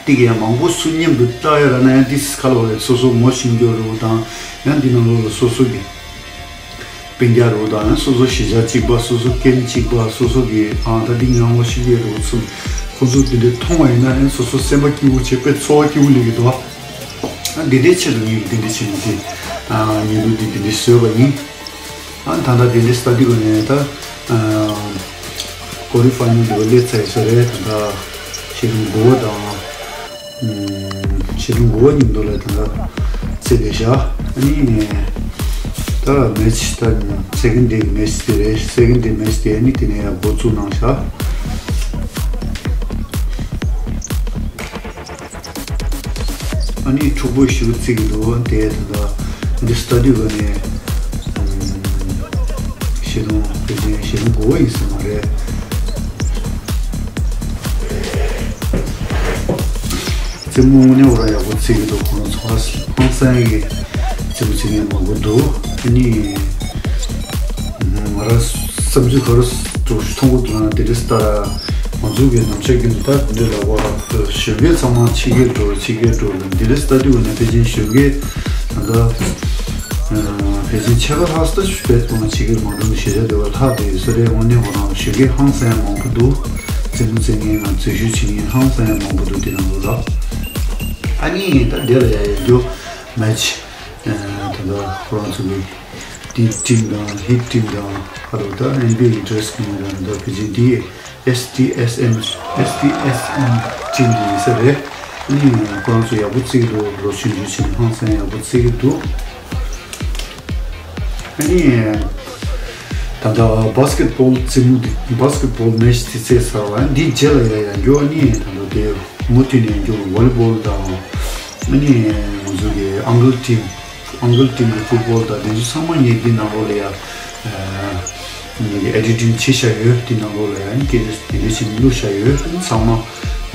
དེ་ག་ཡང་མང་པོ་སུ་མཉམ་དུ་ལྟ་ཡ་ར་ན་ཡང་དེ་སྐལ་བ་ལས་སོ་སོ་ངོ་ཤེས་རྒྱུ་རུ་དང་ཡང་དེ་ནང་ལོགས་ལ་སོ་སོ་གི་སྤུན་ཀྱག་རུ་དང་ཡང་སོ་སོ་གཞིས་ཆགས་གཅིག་པ་སོ་སོ་ཀེམ་གཅིག་པ་སོ་སོ་གི་ཨང་ད་དེ་ང་ངོ་ཤེས་རྒྱུ་རུ་ཚུལ་ཁོ་ཚོ་དེ་འདྲའི་མཐོང་བ་ཡིན་ན་ཡང་སོ་སོ་སེམས་པ་སྐྱིད་པོ་བྱེད་པའི་ཚོར་བ་སྐྱིད་པོ་སླེབས་ཀྱི་འདུག་ཨ་འདི་འདྲའི་ཆེད་དུ་ངས་འདི་འདྲ་བྱས་ནས་དེ་ཉིན་ཐོ་འདི་འདི་འདྲ་བཟོས་པ་ཡིན། ཨ་ད་ལྟ་དེ་འདྲའི་སྟ་དུས་ག་ནས་ད་ཀོ་རི་ཕ་ནལ་འདི་བ་སླེབས་ཚར་ཡོད་ས་རེད། ད་ལྟ་ཞེ་དྲུང་དགུ་པ་དང་ཞེ་དྲུང་དགུ་པ་ཉིན་ཐོ་ལ་ད་ལྟ་རྩེ་བསྡད་ཤག་ཨ་ནི་ད་མེ་ཆི་ད་སེ་ཀེན་ཌི་ཌེ་གི་མེ་ཆི་དེ་རེད། སེ་ཀེན་ཌི་ཌེ་མེ་ཆི་དེ་ཨ་ནི་དེ་ནས་ཡང་འགོ་བཙུགས་གནང་ཤག་ཨ་ནི་འཁྲུག་པོ་ཞིག་བརྩི་གི་འདུག་དེ་ད་ལྟ་འདི་སྟ་དུས་ག་ནས་ཞེ་དྲུང་ཕལ་ཆེར་ཞེ་དྲུང་དགུ་པ་ཡིན་ས་མ་རེད། རྩེད་མོ་དངོས་གནས་ཁོ་རང་ཡག་པོ་རྩེ་གི་འདུག་ཁོ་རང་ཚོ་ཧང་སང་གི་རྩེད་མོ་རྩེ་མཁན་མང་པོ་འདུག་ཨ་ནི་ང་རང་བསམ་ཚུལ་ག་རེ་འདུག་མཐོང་གི་འདུག་ན་དེ་འདྲ་ལྟར་ང་ཚོ་གི་ནམ་ཞག་རྒྱུན་དུ་ད་འདི་འདྲ་ལབ་པ་གཞོན་སྐྱེས་ཚང་མ་ཕྱི་རྒྱལ་འགྲོ་ཕྱི་རྒྱལ་འགྲོ་ལ་འདི་འདྲ་ལྟ་དུས་ནས་ཕལ་ཆེར་གཞོན་སྐྱེས་ད་ལྟ་ཕལ་ཆེར་ཕྱེད་ཀ་ལྷག་ཙམ་བེད་གཏོང་ཕྱི་རྒྱལ་མ་འགྲོ་ནས་གཞིས་ཆགས་འདི་བ་ལྷག་བསྡད་ཡོད་ས་རེད། དངོས་གནས་ཁོ་རང་གཞོན་སྐྱེས་ཧང་སང་ཡང་མང་པོ་འདུག་རྩེད་མོ་རྩེ་མཁན་ང་འཛུལ་ཞུགས་བྱེད་མཁན་ཧང་སང་ཡང་མང་པོ་འདུག་དེ་རང་ལོ་ལ་ཨ་ནི་ད་འདི་ལ་ཡ་ཡོད་རྒྱུ་མེ་ཆི་ད་ལྟ་ཁོ་རང་ཚོ་གི་ཏིམ་ཏིམ་དང་ཧིཊ་ཊིམ་དང་ཧ་རོ་ད་ཨེན་བི་ཨེ་ཨིན་ཊི་རེ་སི་ཊི་ཡོད་རེད། ད་ཕལ་ཆེར་འདི་ཨེས་ཊི་ཨེས་ཨེམ་ཨེས་ཊི་ཨེས་ཨེམ་ཊིམ་འདི་ཡིན་ས་རེད། ཨ་ནི་ཁོ་རང་ཚོ་ཡག་པོ་རྩེ་གི་འདུག་རོ་ཆུང་ཆུང་ཆེན་ཧང་སང་ཡག་པོ་རྩེ་གི་འདུག་ཨ་ནི་ད་ལྟ་བྷ་སི་ཀེ་ཊི་བྷོལ་རྩེད་མོ་འདི་བྷ་སི་ཀེ་ཊི་བྷོལ་མེ་ཆི་དེ་རྩེས་ཚར་བ་འདི་རྗེས་ལ་ཡ་ཡ་འགྱོ། ཨ་ནི་ད་ལྟ་དེ་མུ་མཐུད་ནས་འགྱོ་ཝོ་ལི་བྷོལ་དང་ཨ་ནི་ང་ཚོ་གི་ཨང་ཀལ་ཊིམ། ཨང་ཀལ་ཊིམ་གྱི་ཕུཊ་བྷོལ་དང་དེ་ཚོ་ཚང་མ་ངས་འདི་ནང་ལོགས་ལ་ཡ། ངས་ཀྱི་ཨེ་ཌི་ཊིང་བྱས་བཞག་ཡོད། འདི་ནང་ལོགས་ལ་ཡ་ནི་སྐད་ཆ་དེ་འདྲ་ཞིག་བླུགས་བཞག་ཡོད། ཨ་ནི་ཚང་མ་ང་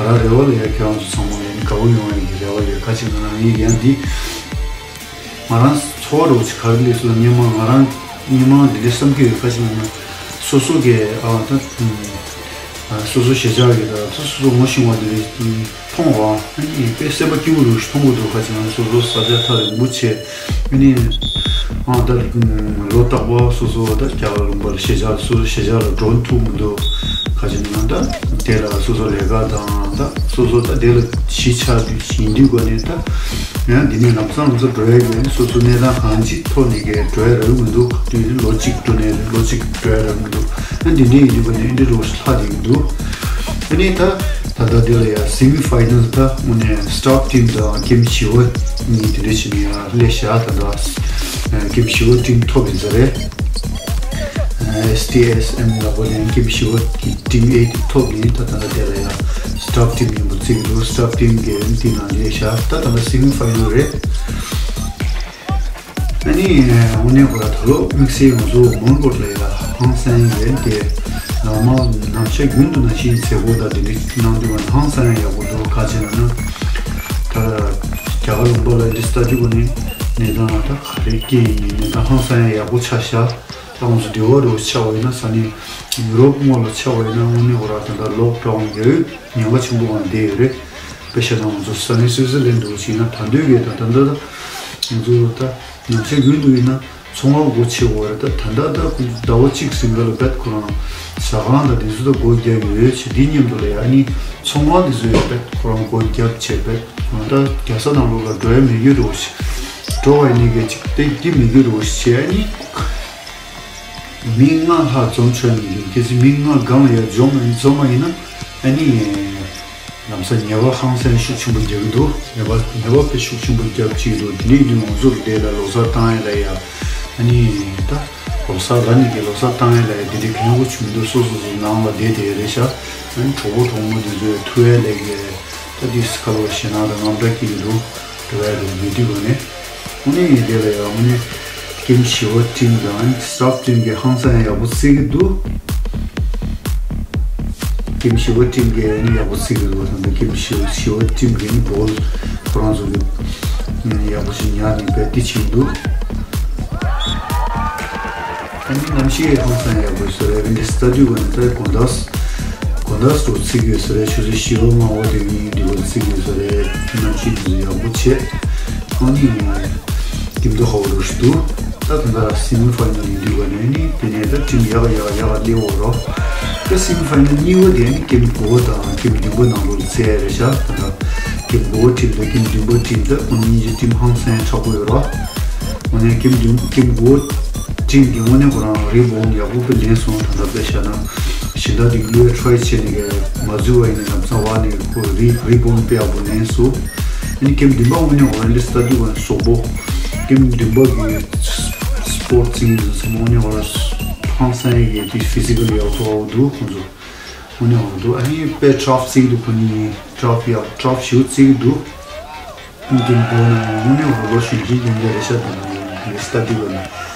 རང་རེ་བ་ལ་ཡ་ཁྱེད་རང་ཚོ་ཚང་མ་ཡ་ནི་དགའ་པོ་ཡོང་ཡ་གི་རེ་བ་ཡོད། ཁ་ཅིག་ང་རང་ཡིན་ཡང་འདི་ང་རང་ཚོར་བ་ཅིག་ག་རེ་སླེབས་སོང་། སྔོན་མ་ང་རང་སྔོན་མ་འདི་འདྲ་བསམ་གྱི་ཡོད། ཁ་ཅིག་ང་རང་སོ་སོ་གི་ཨ་ད། སོ་སོ་གཞིས་ཆགས་ཀྱི་ད་སོ་སོ་ངོ་ཤེས་པ་དེ་མཐོང་བ། ཨ་ནི་དཔེ་སེམས་པ་སྐྱིད་པོ་རུ་ཞིག་མཐོང་གི་འདུག་ཁ་ཅིག་ན་སོ་སོ་ས་ཆ་ཐག་རིང་པོ་བྱས། ཨ་ནི་ཨ་ད་ལོ་རྟག་པར་སོ་སོ་ད་རྒྱ་གར་ལུང་པར་གཞིས་ཆགས་སོ་སོ་གཞིས་ཆགས་ལ་འགྲོ་ཐུབ་མི་འདུག་ཁ་ཅིག་ན་ད་དེ་ལ་སོ་སོ་ལས་ཀ་དང་ད་སོ་སོ་ད་དེ་ལ་གཞིས་ཆགས་དུས་ཡིན་དུས་ག་ནས་ད། ཡང་འདི་ནས་ལམ་སང་ལམ་སང་འགྲོ་ཡ་ཡོད། སོ་སོ་གནས་སྟངས་གང་ཅིག་ཐོག་ནས་ཀྱི་འགྲོ་ཡ་རག་གི་མི་འདུག་དུས་ནི་ལོ་གཅིག་འགྲོ་ནས་ལོ་གཅིག་འགྲོ་ཡ་རག་གི་མི་འདུག་ཨ་འདི་འདྲའི་ཡིན་དུས་ག་ནས་འདི་འདྲ་ལོ་ལྷག་བསྡད་ཀྱི་འདུག་ཨ་ནི་ད་ད་ལྟ་འདི་ལ་ཡ་སེ་མི་ཕའི་ནལ་ད་དངོས་གནས་སི་ཊོབ་ཊིམ་དང་ཀེམ་བཞི་པ་གཉིས་དེ་འདྲ་བྱས་ནས་ཡ་སླེབས་ཤག་ད་ལྟ་ཀེམ་བཞི་པ་ཊིམ་ཐོབ་ཡིན་ས་རེད། ཨེས་ཊི་ཨེས་ཨེམ་ལ་གོ་ནས་ཀེམ་བཞི་པ་གི་ཊིམ་ཨེ་དེ་ཐོབ་ནས་ད་ད་ལྟ་དེ་ལ་ཡ་སི་ཊོབ་ཊིམ་ཡིན་པ་བརྩི་གི་འདུག་སི་ཊོབ་ཊིམ་གི་ཨེམ་ཊི་ནང་ལས་ཤག་ད་ད་ལྟ་སེ་མི་ཕའི་ནལ་རེད། ཨ་ནི་དངོས་གནས་ཁོ་ར་ད་ལོ་དམིགས་བསལ་ང་ཚོ་མོན་གྷོ་ལ་ཡ་ཧང་སང་ཡོད་དེ། ནོར་མལ་ནམ་ཞག་རྒྱུན་དུ་ནང་བཞིན་མཛད་སྒོ་དང་དེ་འདྲ་གནང་དུས་ཧང་སང་ཡག་པོ་འདུག་ག་ཅི་ལབ་ན། ད་རྒྱ་གར་ལུང་པ་ལ་འདི་ལྟ་དུས་ཀ་ནས་གནས་སྟངས་ད་ག་རེ་སྐྱེ་ཡིན་གནས་སྟངས་ཧང་སང་ཡག་པོ་ཆགས་ཤག་ད་ང་ཚོ་འདི་བ་རུ་ཆགས་པ་ཡིན་ན་ས་གནས་ཡུ་རོབ་ངོས་ལ་ཆགས་པ་ཡིན་ན་དངོས་གནས་ཁོ་ར་ད་ལྟ་ལོག་ཌའོན་ཡོད་ཉེན་ཁ་ཆེན་པོ་གང་བསྡད་ཡོད་རེད། དཔེ་བཤད་ན་ང་ཚོ་ས་གནས་སུའི་ཙི་ལན་འདྲ་བོ་ཞིག་ཡིན་ན་ད་འདོད་ཀྱི་ད་ད་ད་ད་ང་ཚོ་ད་ནམ་ཞག་རྒྱུན་དུ་ཡིན་ན་ཚོང་པ་སྒོ་ཕྱེ་དགོས་རེད། ད་ད་ད་ད་ཟླ་བ་གཅིག་ཟིན་ག་ལ་བད་ཁོ་རང་ཟ་ཁང་དང་དེ་ཚོ་ད་སྒོ་རྒྱག་གི་ཡོད་ཞེས་འདི་མཉམ་དུ་ལ་ཡ་ནི་ཚོང་པ་དེ་ཚོ་ཡོད་བད་ཁོ་རང་སྒོ་རྒྱབ་བྱས་བད་ང་ད་རྒྱལ་ས་ནང་ལོགས་ལ་འགྲོ་ཡ་མེད་རྒྱུ་འདྲ་བོ་ཞིག་འགྲོ་བ་ཡིན་ནི་གལ་ཆེ་ད་འདི་མེད་རྒྱུ་འདྲ་བོ་ཞིག་བྱས་ཨ་ནི། མི་ལྔ་ལྷག་འཛོམས་ཆོག་མི་འདུག་གལ་སྲིད་མི་ལྔ་སྒང་ལ་ཡར་འཛོམས་མ་འཛོམས་མ་ཡིན་ན་ཨ་ནི་ལམ་སང་ཉེས་པ་ཧང་སང་ཤུགས་ཆེན་པོ་རྒྱག་གི་འདུག་ཉེས་པ་ཉེས་པ་དཔེ་ཤུགས་ཆེན་པོ་རྒྱབ་ཀྱི་འདུག་དེ་ནས་དུས་ང་ཚོར་བསྡད་ལ་ལོ་གསར་བཏང་ཡ་ལ་ཡ་ཨ་ནི་ད་ལོ་གསར་ར་ནི་གི་ལོ་གསར་བཏང་ཡ་ལ་ཡ་དེ་འདྲའི་གལ་འགོ་ཆུང་འདུག་སོ་སོ་སོ་ནང་ལ་བསྡད་དེ་རེད་ཤག་ཨ་ནི་གྲོགས་པོ་གྲོགས་མོ་དེ་ཚོས་ཐུག་ཡ་ལ་ཡ་ད་དེ་སི་ཁ་ལོ་ཞེ་ནག་དང་དངངས་སྐྲག་སྐྱེ་གི་འདུག་འགྲོ་ཡ་རེད་མི་འདུག་གོ་ནས། དངོས་གནས་ཡིན་དེ་ལ་ཡང་དངོས་གནས་ཀེམ་བཞི་པ་ཊིམ་དང་སི་ཊོབ་ཊིམ་གྱི་ཧང་སང་ཡག་པོ་བརྩི་གི་འདུག་ཀེམ་བཞི་པ་ཊིམ་གྱི་ཡང་ཡག་པོ་བརྩི་གི་འདུག་ད་ལྟ་ཀེམ་བཞི་པ་བཞི་པ་ཊིམ་གྱི་ནི་བོལ་ཁོ་རང་ཚོ་གི་ཡག་པོ་ཞིག་ཉར་ནས་བེད་དེ་བྱེད་ཀྱི་འདུག་ཨ་ནི་གནམ་གཤིས་ཧང་སང་ཡག་པོ་ཞིག་རེད། འདི་ལྟ་དུས་གོ་ནས་ད་དགོང་དག་དགོང་དག་སུ་བརྩི་གི་ཡོད་ས་རེད། ཆུ་ཚོད་བཞི་པ་མ་འོ་དེ་གཉིས་འདི་བར་བརྩི་གི་ཡོད་ས་རེད། གནམ་གཤིས་འདི་ཚོ་ཡག་པོ་བྱེད། ཨ་ནི་འདི་མདོ་ཧ་བ་རུ་ཞིག་འདུག་ད་ད་ལྟ་སི་མི་ཕའི་ནལ་ཡིན་དུས་ག་ནས་ནི་དེ་ནས་ད་ཊིམ་ཡག་ཡག་ཡག་སླེབས་འོ་རོགས། ད་སི་མི་ཕའི་ནལ་གཉིས་པ་དེ་ནི་ཀེམ་དགུ་པ་དང་ཀེམ་བདུན་པ་ནང་ལོགས་ལ་རྩེ་ཡ་རེད་ཤག་ད་ལྟ་ཀེམ་དགུ་པ་ཊིམ་དང་ཀེམ་བདུན་པ་ཊིམ་ད་ཁོང་གཉིས་ཀྱི་ཊིམ་ཧང་སང་དྲག་པོ་ཡོད་རོགས། དངོས་གནས་ཀེམ་བདུན་ཀེམ་དགུ་པ་ཊིམ་གྱི་དངོས་གནས་ཁོ་རང་རི་བོང་ཡག་པོ་དཔེ་ལེན་སོང་། ད་ལྟ་དཔེ་བཞག་ན་གཞན་དག་དེ་བླུ་ཡ་ཊ་རའི་བྱས་ནས་མ་འཛུལ་བ་ཡིན་ན་ལམ་སང་བ་ནས་ཁོ་རི་རི་བོང་དཔེ་ཡག་པོ་ལེན་སོང་། ཨ་ནི་ཀེམ་བདུན་པ་དངོས་གནས་ཁོ་རང་འདི་ལྟ་དུས་ག་ནས་སོག་པོ། ཀེམ་བདུན་པ་གི་སི་པོར་ཊི་ཊིམ་ཚོ་དངོས་གནས་ཁོ་རང་ཧང་སང་ཡག་གི་ཕི་སི་ཀལ་ཡག་པོ་འདུག་ཁོང་ཚོ་དངོས་གནས་ཁོ་འདུག་ཨ་ནི་དཔེ་ཊར་ཕ་བརྩི་གི་འདུག་ཁོ་གཉིས་ཊར་ཕ་ཡག་ཊར་ཕ་ཞེ་པོ་བརྩི་གི་འདུག་ཀེམ་བདུན་པ་ནང་དངོས་གནས་ཁོ་རང་ལོ་གཞོན་སྐྱེས་ཡིན་པའི་རེ་ཤ་དང་ལི་སི་ཊ་ཌི་ག་ནས།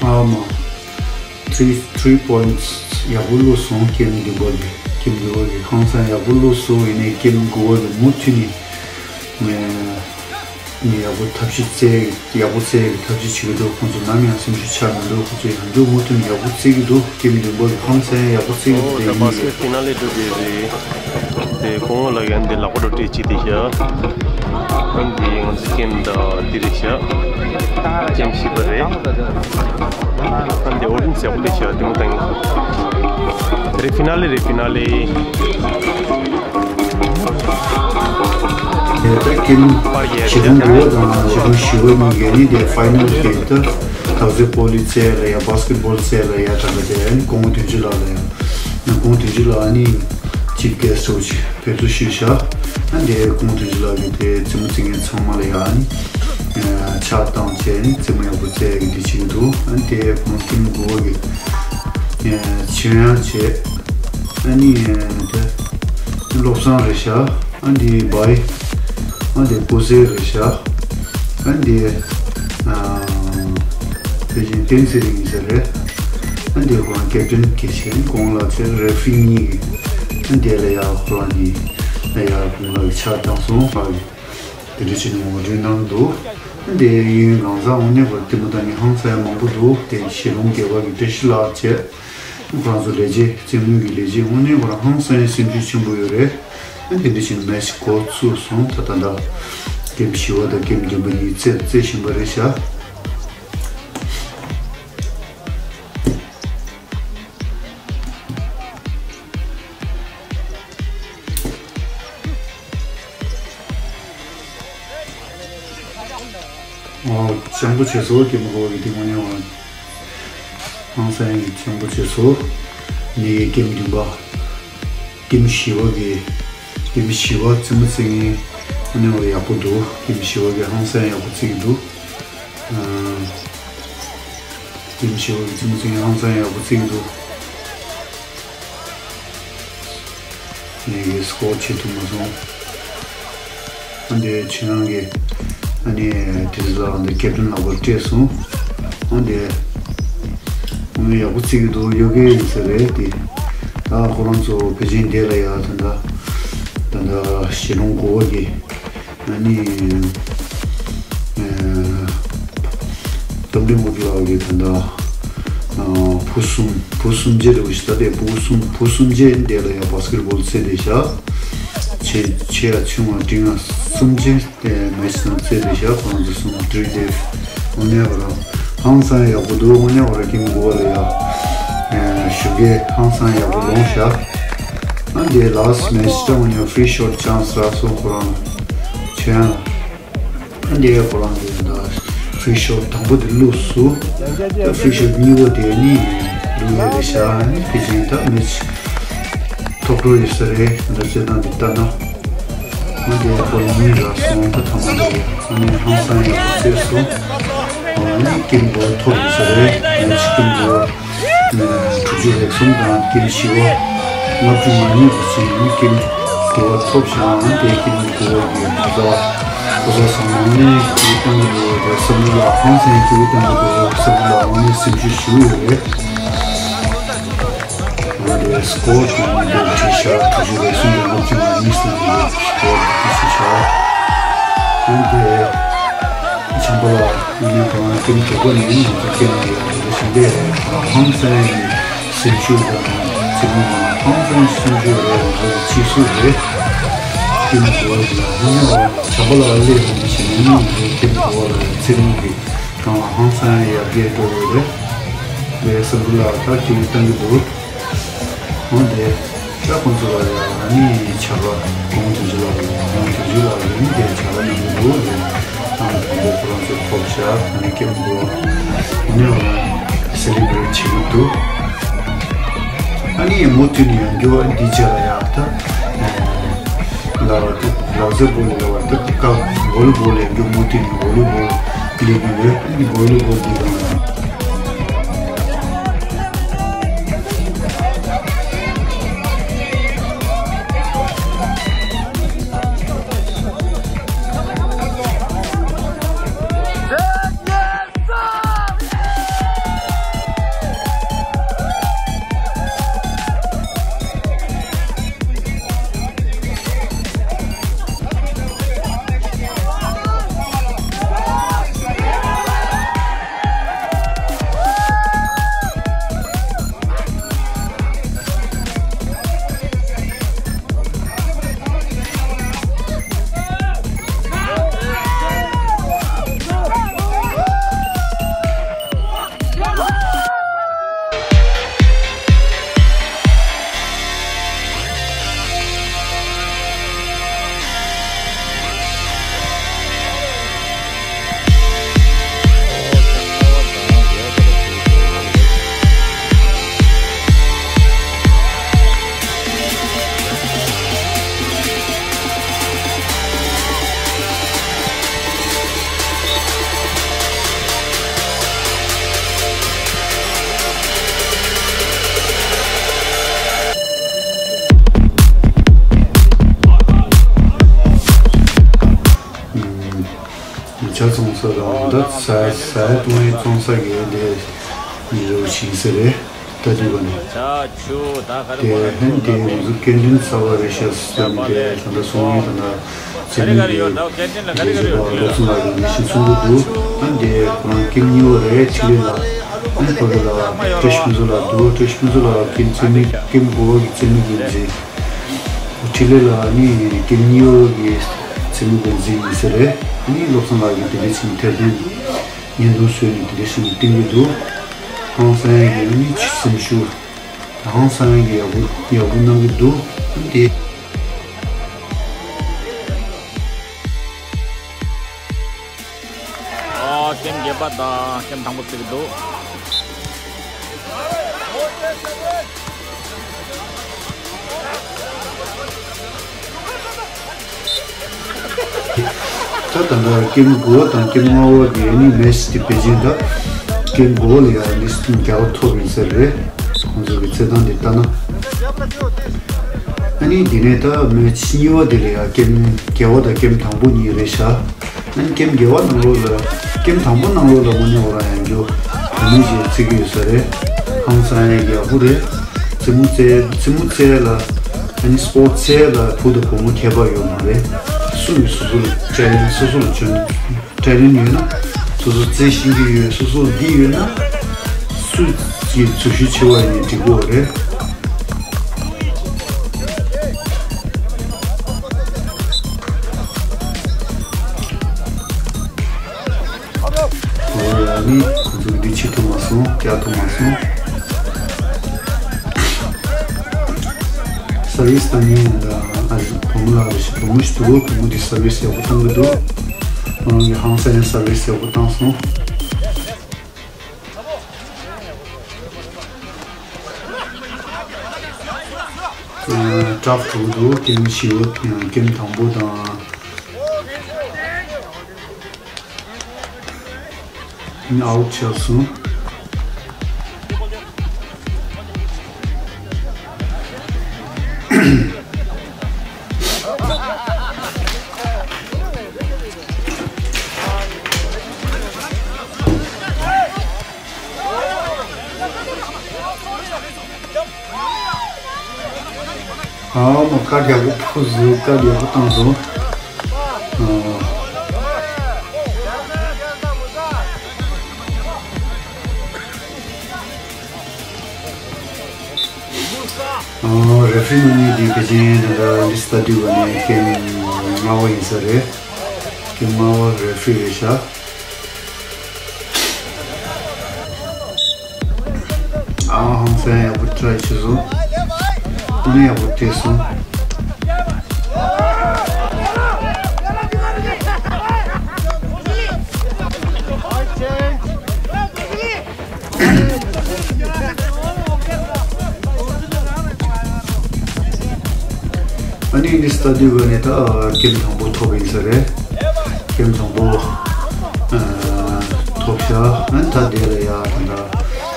ཨ་མ། ཐི་རི་ཐི་རི་པོ་ཡིན་ཊི་ཡག་པོ་བླུགས་སོང་། ཀེམ་བདུན་པ་གི་ཀེམ་བདུན་པ་གི་ཧང་སང་ཡག་པོ་བླུགས་སོང་། ཡིན་ནའི་ཀེམ་དགུ་པ་གི་མུ་མཐུད་ནས་ནས་ནས་ཡག་པོ་ཐབས་ཤེས་རྩེ་ཡག་པོ་རྩེ་ཡག་གི་ཐབས་ཤེས་བྱེད་ཀྱི་འདུག་ཁོང་ཚོ་ནམ་ཡང་སེམས་ཤུགས་ཆག་མི་འདུག་ཁོང་ཚོ་ཡང་བསྐྱར་མུ་མཐུད་ནས་ཡག་པོ་རྩེ་གི་འདུག་ཀེམ་བདུན་པ་གི་ཧང་སང་ཡག་པོ་རྩེ་གི་འདུག་ད་དེ་ཡིན་པས། ཕི་ནལ་ལེ་འགྲོ་གི་རེད། དེ་སྐུ་ངོ་ལགས་ཀྱིས་འདི་ལག་པ་འགྲོ་སྤྲད་ཅིག་དེ་བཞག་ཨ་འདི་ང་ཚོ་ཀེམ་ད་འདི་རེད་བཞག་ཀེམ་བཞི་པ་རེད། ཨ་འདི་ཨོ་ཌི་ཡན་སི་ཡག་པོ་སླེབས་བཞག་དེ་མོ་བཏང་། རེད་ཕི་ནལ་ལེ་རེད་ཕི་ནལ་ལེ། དེ་ལྟར་ཀེམ་ཞེ་སྡང་དགུ་པ་དང་ཞེ་སྡང་བཞི་པ་གཉིས་ཀྱི་ནི་དེ་ཕའི་ནལ་གྱི་ད་དག་ཚོད་བོ་ལི་རྩེ་ལ་ཡ་བྷ་སི་ཀེ་ཊི་བྷོལ་རྩེ་ལ་ཡ་ད་ལྟ་དེ་ཨ་ནི་སྐུ་ངོ་དོན་གཅོད་ལགས་ལ་ཡ་སྐུ་ངོ་དོན་གཅོད་ལགས་ཨ་ནི་ཅིབ་གེ་སི་ཊི་འདྲ་བོ་ཅིག་ཕེབས་བསུ་ཞུས་བཞག་ཨ་འདི་སྐུ་ངོ་དོན་གཅོད་ལགས་ཀྱིས་དེ་རྩེད་མོ་རྩེ་མཁན་ཚང་མ་ལ་ཡ་ཨ་ནི་ཕྱག་བཏང་བྱས་ཨ་ནི་རྩེད་མོ་ཡག་པོ་རྩེ་ཡག་གི་དེ་བྱེད་ཀྱི་འདུག་ཨ་ནི་དེ་ཁོང་ཀེམ་དགུ་པ་གི་ཆོས་དབྱངས་བྱས། ཨ་ནི་ད་ བློ་བཟང་རེད་ཤག་ཨ་འདི་བའི། ཨ་འདི་སྐུ་ཚེ་རེད་ཤག་ཨ་འདི་ཨ་དེ་བཞིན་བསྟན་ཚེ་རིང་ཡིན་ས་རེད། ཨ་འདི་ཁོ་རང་ཀེབ་ཏན་གལ་ཆེན་གོང་ལ་ཚེ་རེ་ཧྥི་གཉིས་ཀྱི་ཨ་འདི་ལ་ཡ་ཁོ་རང་གཉིས་ལ་ཡ་ཁོང་ལ་ཆ་བཏང་སོང་ཨ། དེ་འདྲ་བྱས་ནས་ངོ་སྤྲོད་གནང་འདུག་དེ་ཡུན་གང་ཚང་དངོས་གནས་ཁོ་ལྟད་མོ་ལྟ་མཁན་ཧང་སང་མང་པོ་འདུག་དེ་ཤེས་ལོང་དགེ་བ་གི་བཀྲ་ཤིས་ལགས་བཅས་ཁོ་རང་ཚོ་ལས་བྱེད་རྩེད་མོ་གི་ལས་བྱེད་དངོས་གནས་ཁོ་རང་ཧང་སང་སེམས་ཤུགས་ཆེན་པོ་ཡོད་རེད། དེ་འདྲ་བྱས་ནས་མེ་ཆི་འགོ་ཚུགས་སོང་། ད་ད་ལྟ་ཀེམ་བཞི་པ་དང་ཀེམ་བདུན་པ་གཉིས་རྩེད་རྩེད་བཞིན་པ་རེད་ཤག་ཨོ། སྤྱང་པོ་བྱས་སོ། ཀེམ་འགོ་བ་གི་དེ་དངོས་གནས་ཧང་སང་གི་སྤྱང་པོ་བྱས་སོ། ནི་ཀེམ་བདུན་པ། ཀེམ་བཞི་པ་གི། ཀེམ་བཞི་པ་རྩེད་མོ་རྩེ་མཁན་དངོས་གནས་ཡག་པོ་འདུག་ཀེམ་བཞི་པ་གི་ཧང་སང་ཡག་པོ་རྩེ་གི་འདུག་ཨ། ཀེམ་བཞི་པ་གི་རྩེད་མོ་རྩེ་མཁན་ཧང་སང་ཡག་པོ་རྩེ་གི་འདུག་ངས་ཀྱི་སྐོར་བྱེད་ཐུབ་མ་སོང་། ཨ་འདི་ཁྱེད་རང་གི་ཨ་ནི་དེ་ཚོ་ལ་འདི་ཀེབ་ཏན་ལགས་པར་སྤྲད་སོང་། ཨ་འདི་ཨ་ནི་ཡག་པོ་བརྩི་གི་འདུག་ཡོ་གའི་ཡིན་ས་རེད་དེ། ད་ཁོ་རང་ཚོ་ཕལ་ཆེར་འདི་ལ་ཡ་ད་ད་ད་ད་ཞེ་ལོང་གོ་བ་གི་ཨ་ནི་ཨ་རྟ་མགྲིན་དབང་ཕྱུག་ལགས་ཀྱི་ད་ལྟ་ཨ་བུ་གསུམ་བུ་གསུམ་བརྒྱད་རེད་པ་ཞིག་ད་ལྟའི་བུ་གསུམ་བུ་གསུམ་བརྒྱད་འདི་ལ་ཡང་བྷ་སི་ཀེ་ཊི་བྷོལ་རྩེ་བསྡད་ཤག་ཆེ་ཆེ་ཡ་ཆུང་བ་འབྲིང་ཡ་གསུམ་བརྒྱད་དེ་མེ་ཆི་ནང་རྩེ་བསྡད་ཤག་ཁོ་རང་ཚོ་གསུམ་བྲིས་ཏེ་དངོས་གནས་པ་རང་ཧང་སང་ཡག་པོ་འདུག་དངོས་གནས་པ་རང་ཀེམ་འགོ་བ་ལ་ཡ་ཨ་ཞུ་གེ་ཧང་སང་ཡག་པོ་ལོངས་ཤག་ཨ་འདི་ལ་སི་མེ་ཆི་ད་དངོས་གནས་ཧྥི་རི་ཤོ་ཊི་ཆན་སི་རག་སོང་ཁོ་རང་ལ་ཆེ་ཡ། ཨ་འདི་ཡ་ཁོ་རང་གི་ད་ཧྥི་རི་ཤོ་ཊི་དང་པོ་དེ་བླུགས་སོང་། ད་ཧྥི་རི་ཤོ་ཊི་གཉིས་པ་དེ་ནི་བླུགས་ཡ་རེད་ཤག་ཨ་ནི་དེ་བཞིན་ད་མི་ཚོ་ཐོབ་འགྲོ་ཡོད་ས་རེད། ད་རྩེད་ཐང་འདི་ལྟ་ན། ཨ་འདི་ཡ་ཁོ་རང་གཉིས་རག་སོང་། ད་ཐ་མ་དེ་ཨ་ནི་ཧང་སང་ཡག་པོ་རྩེས་སོང་། ཨ་ནི་ཀེམ་འགོ་ཐོབ་ཡོད་ས་རེད། མི་ཚོ་ཀེམ་འགོ། དྲུག་ཅུ་རེ་གསུམ་དང་ཀེམ་བཞི་པ་ལྔ་བཅུ་ང་གཉིས་པ་ཟིན་ཀེམ་དགུ་པ་ཐོབ་ཤག་དེ་ཀེམ་དགུ་པ་གི་གོ་ས་གོ་ས་ཚང་མ་ནས་ཀེམ་བཏང་གི་འདུག་དེ་སམ་བྷོ་ལགས་ཧང་སང་ཀེམ་བཏང་གི་འདུག་སམ་བྷོ་ལགས་ཨ་ནི་སེམས་ཤུགས་ཞུ་ཡོད་རེད། ང་དེ་སྐོར་དེ་ནི་དེ་བྲིས་ཤག་དྲུག་ཅུ་རེ་གསུམ་དང་ལྔ་བཅུ་ང་གཉིས་ཟིན་གི་འདུག་སྐོར་དེ་བྲིས་ཤག་ཨ་ནི་དེ་བྱམས་པ་ལགས་ཨ་ནི་ཁོ་རང་ཀེམ་དྲུག་པ་ནས་ང་ཚོ་ཀེམ་ཡོད་རེད་ཞིང་ལས་ཧང་སང་ཡི། སེམས་ཤུགས་དང་ཚེ་རིང་དང་ཧང་སང་སེམས་ཤུགས་རེད། ང་ཚོ་ཕྱིས་སུ་རེད། ཀེམ་གོ་བ་ལ་ཧང་སང་བ་བྱམས་པ་ལ་སླེབས་ཡོང་ཞེས་ནས་ང་ཚོ་ཀེམ་གོ་བ་ལ་ཚེ་རིང་གི་སྒང་ལ་ཧང་སང་ཡར་རྒྱས་འགྲོ་ཡོད་རེད། ལས་སམ་བྷོ་ལགས་ད་ཀེམ་བཏང་གི་འདུག་འོན་ཏེ། ད་ཁོང་ཚོ་ལ་ཡང་ཨ་ནི་ཕྱག་དཔེ་ཁོང་དུ་ཇི་ལ་ཁོང་དུ་ཇི་ལ་ཡང་དུ་ཇི་ལ་ཡང་དེ་ཕྱག་དཔེ་གནང་གི་འདུག་ཨ་ནི་དང་པོ་ཁོ་རང་ཚོ་ཐོབ་བྱ་ཨ་ནི་ཀེམ་འགོ་ཨ་ནི་ཡང་སེ་ལི་བྷི་རེ་ཊི་བྱེད་ཀྱི་འདུག་ཨ་ནི་མུ་མཐུད་ནས་ཡང་འགྱུར་བ་འདི་བྱས་ལ་ཡང་ད་ལ་བ་ད་ལག་རྩེད་སྤོ་ལོ་ལ་བ་ད་ཀ་བོ་ལི་བོལ་ཡང་འགྱུར་མུ་མཐུད་ནས་བོ་ལི་བོལ་སླེབས་ཀྱི་ཡོད། ཨ་ནི་བོ་ལི་བོལ་འདི་དང་ཡང་། ཇ་བཙོང་ས་དང་འདི་ཟ་ཟ་བཏུང་བའི་བཙོང་ས་གི་འདི་ཉེ་རུ་ཕྱིན་ས་རེད། ད་དུས་ག་ནས་དེ་ཧན་དེ་ང་ཚོ་སྐད་འཕྲིན་གསར་པ་རེད་ཤག་ཟེར་ནས་དེ་ད་ལྟ་སོང་ངས་ད་ལྟ་ཚེ་རིང་གི་ལས་བྱེད་པ་བློ་བཟང་ལགས་ཀྱིས་ནས་ཤིང་གསུང་གི་འདུག་ཨ་འདི་ཁོ་རང་ཀེམ་གཉིས་པ་རེད། ཕྲིན་ལས་ལགས་ཨ་ཁོ་རེ་ལ་བཀྲ་ཤིས་ཕུན་ཚོགས་ལགས་འདུག་བཀྲ་ཤིས་ཕུན་ཚོགས་ལགས་ཀེམ་རྩེད་མོ་ཀེམ་དགུ་པ་གི་རྩེད་མོ་གི་མཛད། ཕྲིན་ལས་ལགས་ནི་ཀེམ་གཉིས་པ་གི་རྩེད་མོ་གི་མཛད་ཡིན་ས་རེད། ཨ་ནི་བློ་བཟང་ལགས་ཀྱིས་དེ་འདྲ་ཞིག་ཐེར་འདོན་བརྙན་ཐུང་བཟོས་ནས་དེ་འདྲ་ཞིག་བསྟན་གྱི་འདུག་ཧང་སང་ཡ་གི་ཨ་ནི་ཆི་སེམས་ཤུགས་ཧང་སང་ཡ་གི་ཡག་པོ་ཡག་པོ་གནང་གི་འདུག་ཨ་ནི་དེ། ཨ་ཀེམ་བརྒྱད་པ་དང་ཀེམ་དང་པོ་བརྩི་གི་འདུག་ད་ད་ལྟ་ཀེམ་དགུ་པ་དང་ཀེམ་ལྔ་པ་གི་ཨ་ནི་མེ་ཆི་དེ་ཕལ་ཆེར་ད་ཀེམ་དགུ་པ་ལ་ཡ་ཨ་ནི་བརྒྱ་པ་ཐོབ་ཡིན་ས་རེད། ཁོང་ཚོ་གི་རྩེད་ཐང་དེ་ལྟ་ན། ཨ་ནི་དེ་ནས་ད་མེ་ཆི་གཉིས་པ་དེ་ལ་ཡ་ཀེམ་བརྒྱད་པ་དང་ཀེམ་དང་པོ་གཉིས་རེད་ཤག་ཨ་ནི་ཀེམ་བརྒྱད་པ་ནང་ལོགས་ལ་ཀེམ་དང་པོ་ནང་ལོགས་ལ་དངོས་གནས་ཁོ་རང་ཡང་རྒྱུ་བུད་མེད་ཅིག་བརྩི་གི་ཡོད་ས་རེད། ཧང་སང་ཡག་པོ་རེད། རྩེད་མོ་རྩེ་རྩེད་མོ་རྩེ་ལ་ཨ་ནི་སྤོར་ཊི་རྩེ་ལ་བུ་དང་བུ་མོ་ཁྱད་པར་ཡོད་མ་རེད། སུ་ཡིས་སོ་སོ་ལ་ཅ་ལན་སོ་སོ་ལ་བྱོན། ཊེ་ལེན་ཡོད་ན་སོ་སོ་རྩེ་ཤེས་ཀྱི་ཡོད། སོ་སོ་འདི་ཡོད་ན་སུ་ཡི་འཛུལ་ཞུགས་བྱེད་པ་ཡིན་འགྲིག་གི་རེད། འོ་ཡ་ནི་ཁོ་ཚོ་འདི་ཆེ་ཐུབ་མ་སོང་། རྒྱག་ཐུབ་མ་སོང་། སར་བིས་བཏང་མཁན་ཡང་ད་ཨ་བུ་མོ་ལགས་རེད་ཤག་བུ་མོ་ཞིག་འདུག་བུ་མོ་འདི་སར་བིས་ཡག་པོ་བཏང་གི་འདུག་ཁོ་རང་གི་ཧང་སང་ཡང་སར་བིས་ཡག་པོ་བཏང་སོང་། ཨ་ཊར་ཕུ་དྲུག་འདུག་ཀེམ་བཞི་པོ་ཀེམ་དང་པོ་དང་། ཨའུཊ་ཆགས་སོང་། ཨ་མ་ཀ་རྒྱག་པོ་ཕུ་ཟུ་ཀ་རྒྱག་པོ་བཏང་སོང་། ཨ། ཨ་རེ་ཧྥི་རི་མི་གཉིས་འདི་ཕལ་ཆེར་ད་ལྟ་ལི་སི་ལྟ་དུས་ག་ནས་ཀེམ་ལྔ་པ་ཡིན་ས་རེད། ཀེམ་ལྔ་པ་རེ་ཧྥི་རི་རེད་ཤག་ཨ་ཧང་སང་ཡག་པོ་ཊ་རའི་བྱས་སོང་། ཨ་ནི་ཡག་པོ་བལྟས་སོང་། ཨ་ནི་ནི་སྟ་དུས་ག་ནས་ད་ཀེམ་དང་པོ་ཐོབ་ཡིན་ས་རེད། ཀེམ་དང་པོ་ཨ་ཐོབ་ཤག་ཨ་ནི་ད་དེ་ལ་ཡ་ད་ད་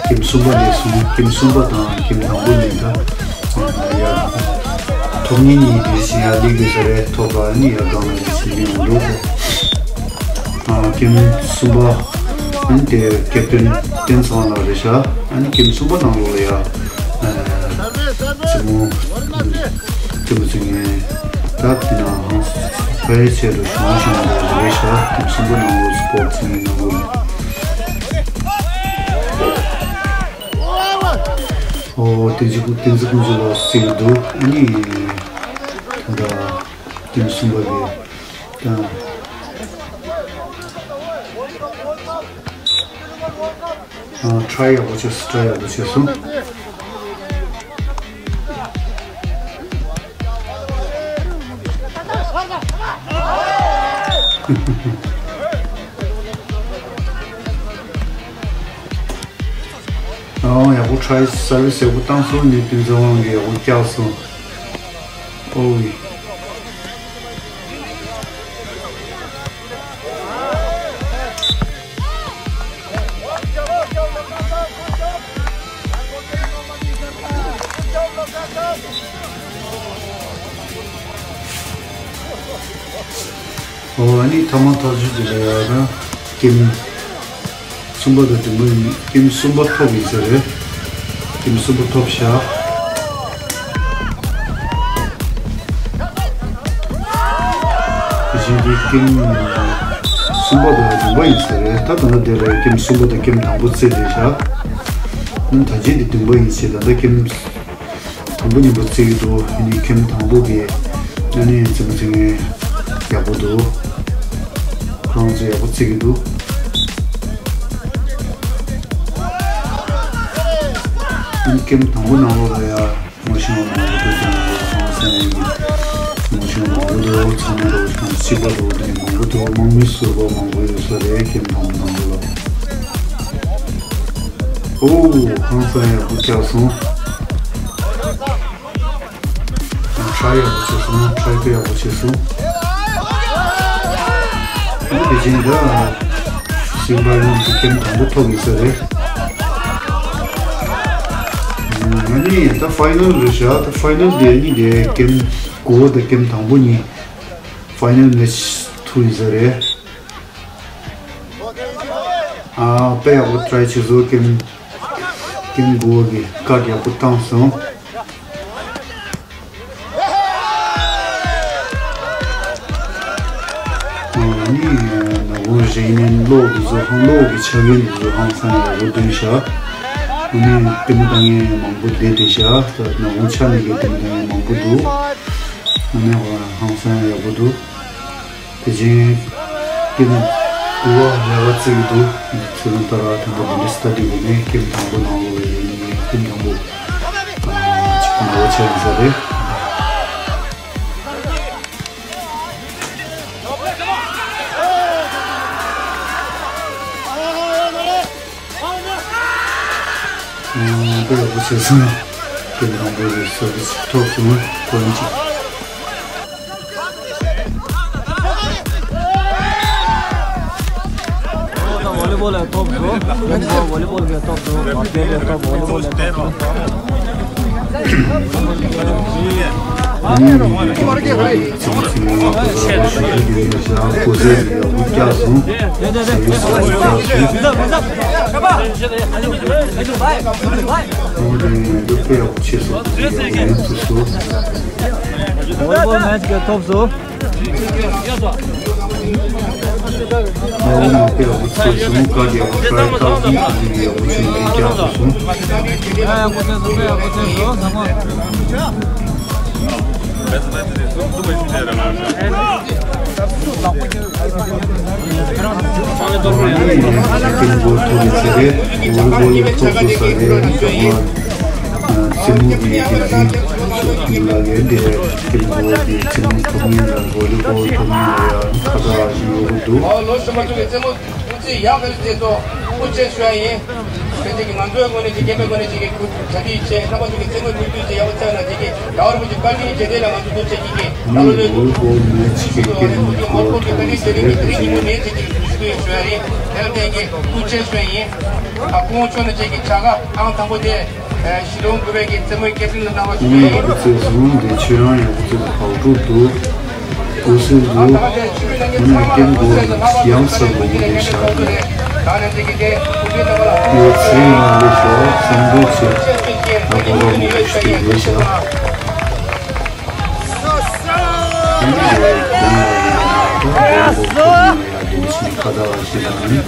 ཀེམ་གསུམ་པ་ནས་སོང་། ཀེམ་གསུམ་པ་དང་ཀེམ་དང་པོ་ནས་ད་ཡ་ཐོབ་མཁན་གཉིས་དེ་བཞིན་ཡ་སླེབས་ཡོད་ས་རེད། ཐོབ་པ་ཨ་ནི་ཡ་སྒང་ལ་དེ་བཞིན་སླེབས་ཡོང་འདུག་ཨ་ཀེམ་གསུམ་པ་ཨ་ནི་དེ་ཀེབ་ཏན་བསྟན་ཚང་ལགས་རེད་ཤག་ཨ་ནི་ཀེམ་གསུམ་པ་ནང་ལོགས་ལ་ཡ་རྩེད་མོ་རྩེད་མོ་རྩེ་མཁན་ད་དེ་ནའང་ཕ་ཡི་ཆེད་དུ་བྱུང་བྱུང་བ་རེད་ཤག་ཀེམ་གསུམ་པ་ནང་ལོགས་སུ་སྤོར་རྩེད་མོའི་ནང་ལོགས་ལ། ཨོ་བསྟན་འཛིན་བསྟན་འཛིན་ཀུན་གསལ་ལགས་རྩེ་གི་འདུག་ཨ་ནི་ད་ཀེམ་གསུམ་པ་གི་ད། ཨ་ཊ་རའི་ཡག་པོ་བྱས་སོང་། ཊ་རའི་ཡག་པོ་བྱས་སོང་། ཨ་ཡག་པོ་ཊ་རའི་སར་བིས་ཡག་པོ་བཏང་སོང་། ནི་བསྟན་འཛིན་དབང་གིས་ཡག་པོ་བཀྱགས་སོང་། ཨོ་ཡི། ཨོ་ཨ་ནི་ཐ་མ་ཐག་གཅོད་དེ་ལ་ཡང་ན་ཀེམ་གསུམ་པ་དང་བདུན་པ་ཡིན། ཀེམ་གསུམ་པ་ཐོབ་ཡིན་ས་རེད། ཀེམ་གསུམ་པ་ཐོབ་བཞག་དེ་བཞིན་གྱི་ཀེམ་གསུམ་པ་དང་བདུན་པ་ཡིན་ས་རེད། ད་ད་ལྟ་དེ་ལ་ཀེམ་གསུམ་པ་དང་ཀེམ་དང་པོ་རྩེས་ཏེ་བཞག་ཨ་ནི་ད་གཅིག་དེ་བདུན་པ་ཡིན་ཞེས། ད་ལྟ་ཀེམ་དང་པོ་མཉམ་པོ་རྩེ་གི་འདུག་ཨ་ནི་ཁྱིམ་དང་པོ་གི་ཨ་ནི་རྩེད་མོ་རྩེ་མཁན་ཡག་པོ་འདུག་ཁོ་རང་ཚོ་ཡག་པོ་རྩེ་གི་འདུག་ཨ་ནི་ཁྱིམ་དང་པོ་ནང་ལོགས་ལ་ཡ་ངོ་ཤེས་པ་མང་པོ་འདུག་ཁྱིམ་ནང་ལོགས་ལ་ཧང་སང་ཡིན། ངོ་ཤེས་པ་མང་པོ་འདུག་ཚང་མ་འདུག་ཁྱིམ་སྲིད་པ་འདུག་དེ་ནས་མང་པོ་འདུག་དམག་མི་ཟུར་པ་མང་པོ་ཡོད་ས་རེད། ཁྱིམ་དང་པོ་ནང་ལོགས་ལ། ཨོ། ཧང་སང་ཡག་པོ་བཅག་སོང་། ཁྲ་ཡག་པོ་བྱས་སོང་། ཁྲ་ཡག་པོ་བྱས་སོང་། ཨ་ནི་དེ་བཞིན་ད་སིལ་བར་ཡང་གི་ཀེམ་དང་པོ་ཐོབ་ཡོད་ས་རེད། ཨ་ནི་ད་ཕའི་ནལ་རེད་ཤག་ད་ཕའི་ནལ་དེ་ཨ་ནི་དེ་ཀེམ་དགུ་པ་དང་ཀེམ་དང་པོ་གཉིས་ཕའི་ནལ་མེ་ཆི་ཐུག་ཡོད་ས་རེད། ཨ། དཔེ་ཡག་པོ་ཊ་རའི་བྱས་སོང་། ཀེམ་ཀེམ་དགུ་པ་གི་ཀཊ་ཡག་པོ་བཏང་སོང་། ཨ་ནི་ནག་པོ་རེད་ནས་གློག་འདི་ཚོ་ཧང་གློག་གི་ཆ་རྐྱེན་འདི་ཚོ་ཧང་སང་ཡག་པོ་བསྟན་ཤག་ཨ་ནི་ལྟད་མོ་ལྟ་མཁན་མང་པོ་བསྡད་བསྡད་ཤག་ད་ནག་པོ་ཆ་ནས་ཀྱི་ལྟད་མོ་ལྟ་མཁན་མང་པོ་འདུག་ཨ་ནི་ཧང་སང་ཡག་པོ་འདུག་དེ་བཞིན་ཀེམ་དགུ་པ་ལས་ཀ་བརྩི་གི་འདུག་ཚུལ་ལུང་ལྟར་ཐེངས་པ་འདི་འདྲ་སི་ཊ་ཌི་བྱས་ནས་ཀེམ་དང་པོ་ནང་ལོགས་ལ་ཡོད་ནས་ཀེམ་དང་པོ་ཨ་ཅིག་ནག་པོ་ཆགས་ཡིན་ས་རེད། ཨ་དཔེ་ཡག་པོ་བྱས་སོང་། ཀེམ་དང་པོ་རེད། སར་བི་སི་ཐོབ་སོང་། ཁོ་རང་ཅིག་ད་ཝོ་ལི་བོལ་ལ་ཐོབ་སོང་། ཝོ་ལི་བོལ་ལ་ཐོབ་སོང་། ཝོ་ལི་བོལ་ལ་ཐོབ་སོང་། ཝོ་ལི་བོལ་མེ་ཆི་གི་ཐོབ་སོང་། རྩེད་མོ་གི་འགན་འཛིན་ཤོག་ཁུལ་ལ་ཡོད་འདི་རེད། ཀེམ་བོ་གི་རྩེད་མོ་ཐོབ་མཁན་དང་ཝོ་ལི་བོལ་ཐོབ་མཁན་ལ་ཡང་ཁ་བརྡ་ཞིག་ཡོང་གི་འདུག་ཨོ་ལོ་ཤུ་མ་ཐུག་གི་རྩེད་མོ་ཐུག་རྩེད་ཡག་གི་རྩེད་ཐོག་ཐུགས་རྗེ་ཆེ་ཞུ་ཡ་ཡིན། ཁྱེད་ཀྱིས་ང་ཚོའི་ངོས་ནས་ཀྱི་སྐྱེས་པའི་ངོས་ནས་ཀྱི་གུ་གྲ་སྒྲིག་བྱས། རྣམ་པ་ཚོ་གི་རྩེད་མོ་མུ་མཐུད་བྱས་ཡག་པོ་བརྩེགས་ན་ཀྱི་རྒྱལ་བ་རིན་པོ་ཆེ་བཀའ་དྲིན་རྗེས་དྲན་ལ་ང་ཚོ་ཐུགས་རྗེ་ཆེ་ཀྱི་ཨ་ནི་ལོ་ལོ་ཝོ་ལི་བོལ་མེ་ཆི་གི་ཀེམ་གོ་ཐོབ་ཡིན་ཟེར་རེད། དེ་བཞིན་ཐུགས་རྗེ་ཆེ་ཞུ་ཡ་ཡིན། དེར་བརྟེན་གྱི་ཐུགས་རྗེ་ཆེ་ཞུ་ཡ་ཡིན། ད་ཁོང་ཚོ་ནས་ཀྱི་བྱ་དགའ་ཨང་དང་པོ་དེ། ཞི་ལོང་དགུ་པའི་གི་རྩེད་མོའི་སྐྱེད་སྲིང་ལ་གནང་བ་ཞུ་ཡ་ཡིན། ཡག་པོ་བརྩེགས་སོང་། དེ་ཁྱོད་རང་ཡག་པོ་བརྩེགས་སོང་། བག་ཕྲུག་འདུག་གོ་སོན་འདུག་ཨ་ནི་ཀེམ་གོ་ཡང་ས་མང་པོ་དེ་བཞག་གི་ཡོད་ཚེ་ཡང་ལས་ཤོག་བསམ་འདུག་ཆེ་ད་གོ་བ་མང་པོ་ཞིག་ཡོད་ཤག་ཨ་ནི་ཡོད་ཀེམ་ལ་ཡོད་ན་ད་གོ་བ་མང་པོ་ཡོད་ཡ་དེ་ནི་ཤིང་ཁ་ད་བ་ཞིག་དང་ནི།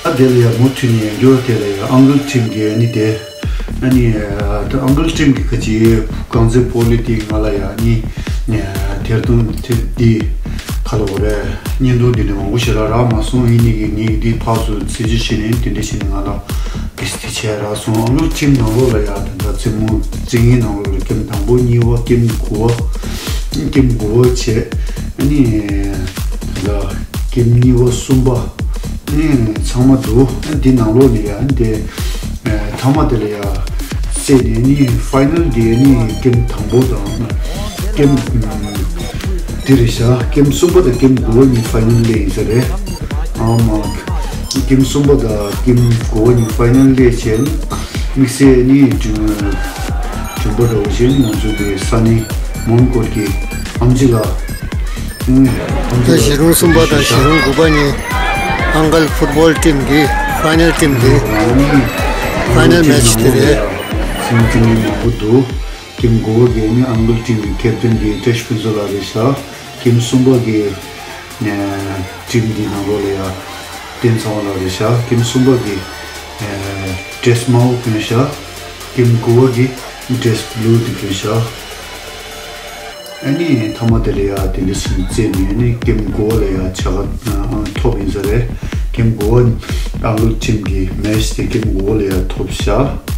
ཨ་དེ་ལ་ཡང་མུ་མཐུད་ནས་འགྱུར་དེ་ལ་ཡང་ཨང་ཀལ་ཁྲིམ་གྱི་ཨ་ནི་དེ་ཨ་ནི་ཨང་ཀལ་ཁྲིམ་གྱི་ཁ་ཅིག་རྐང་རྩེད་སྤོ་ལོ་དེ་ང་ལ་ཡང་ཨ་ནི་ཐེར་འདོན་དེ་འདི་ཁ་ལོ་རེ་བརྙན་ཐུང་འདི་ནས་མང་པོ་ཞེ་དྲག་རག་མ་སོང་། ཡིན་ནི་གི་ངས་འདི་ཕར་ཚུར་ཚིག་ཅིག་བྱས་ནས་དེ་འདྲ་བྱས་ནས་ང་ལ། གི་སི་ཐི་བྱས་རག་སོང་། ཨ་ནུ་ཁྲིམས་ནང་ལོགས་ལ་ཡ་ད་ལྟ་རྩེད་མོ་རྩེད་མཁན་ནང་ལོགས་ལ་ཀེམ་དང་པོ་གཉིས་པ་ཀེམ་དགུ་པ་ཀེམ་དགུ་པ་བྱས། ཨ་ནི་ད་ལྟ་ཀེམ་གཉིས་པ་གསུམ་པ་ཨ་ནི་ཚང་མ་འདུག་ཨ་འདི་ནང་ལོགས་ལ་ཡ་འདི་མཐའ་མ་དེ་ལ་ཡ་རྩེས་ནས་ཨ་ནི་ཕའི་ནལ་འདི་ཨ་ནི་ཀེམ་དང་པོ་དང་ཀེམ་འདི་རེད་ཤག་ཀེམ་གསུམ་པ་དང་ཀེམ་དགུ་པ་གཉིས་ཕའི་ནལ་ལ་ཡིན་ས་རེད། ཨ་མ། ཀེམ་གསུམ་པ་དང་ཀེམ་དགུ་པ་གཉིས་ཕའི་ནལ་སླེབས་བྱས་ནས་དམིགས་བསལ་ནི་མགྲོན་མགྲོན་པོ་འདྲ་བོ་བྱས་ནས་ང་ཚོ་གི་ས་གནས་མོན་གྷོ་གི་ཨམ་ཆི་ལགས། ཨུམ། ཨམ་ཆི་ད་ལགས་གཞིས་རུམ་གསུམ་པ་དང་གཞིས་རུམ་དགུ་པ་གཉིས་ཨང་ཀལ་ཕུཊ་བོལ་ཊིམ་གི་ཕའི་ནལ་ཊིམ་གི་ཕའི་ནལ་མེ་ཆི་དེ་རེད། སེམས་ཅན་མང་པོ་འདུག་ཀེམ་དགུ་པ་གི་ནི་ཨང་ཀལ་ཊིམ་གི་ཁེབ་ཏན་གི་བཀྲ་ཤིས་ཕུན་ཚོགས་ལགས་རེད་ཤག་ཀེམ་གསུམ་པ་གི་ནས་ཊིམ་འདི་ནང་ལོགས་ལ་ཡ་བསྟན་ཚང་བ་ལགས་རེད་ཤག་ཀེམ་གསུམ་པ་གི་ཨེ་ཌེ་རེ་སི་དམར་པོ་གྱོན་ཤག་ཀེམ་དགུ་པ་གི་ཌེ་རེ་སི་བྷུ་ལུ་དེ་གྱོན་ཤག་ཨ་ནི་མཐའ་མ་དེ་ལ་ཡ་དེ་འདྲ་ཞིག་རྩེད་ནས་ཨ་ནི་ཀེམ་དགུ་པ་ལ་ཡ་བྱ་དགའ་ཨ་ཐོབ་ཡིན་ས་རེད། ཀེམ་དགུ་པ་ཨང་ཀལ་ཊིམ་གི་མེ་ཆི་དེ་ཀེམ་དགུ་པ་ལ་ཡ་ཐོབ་ཤག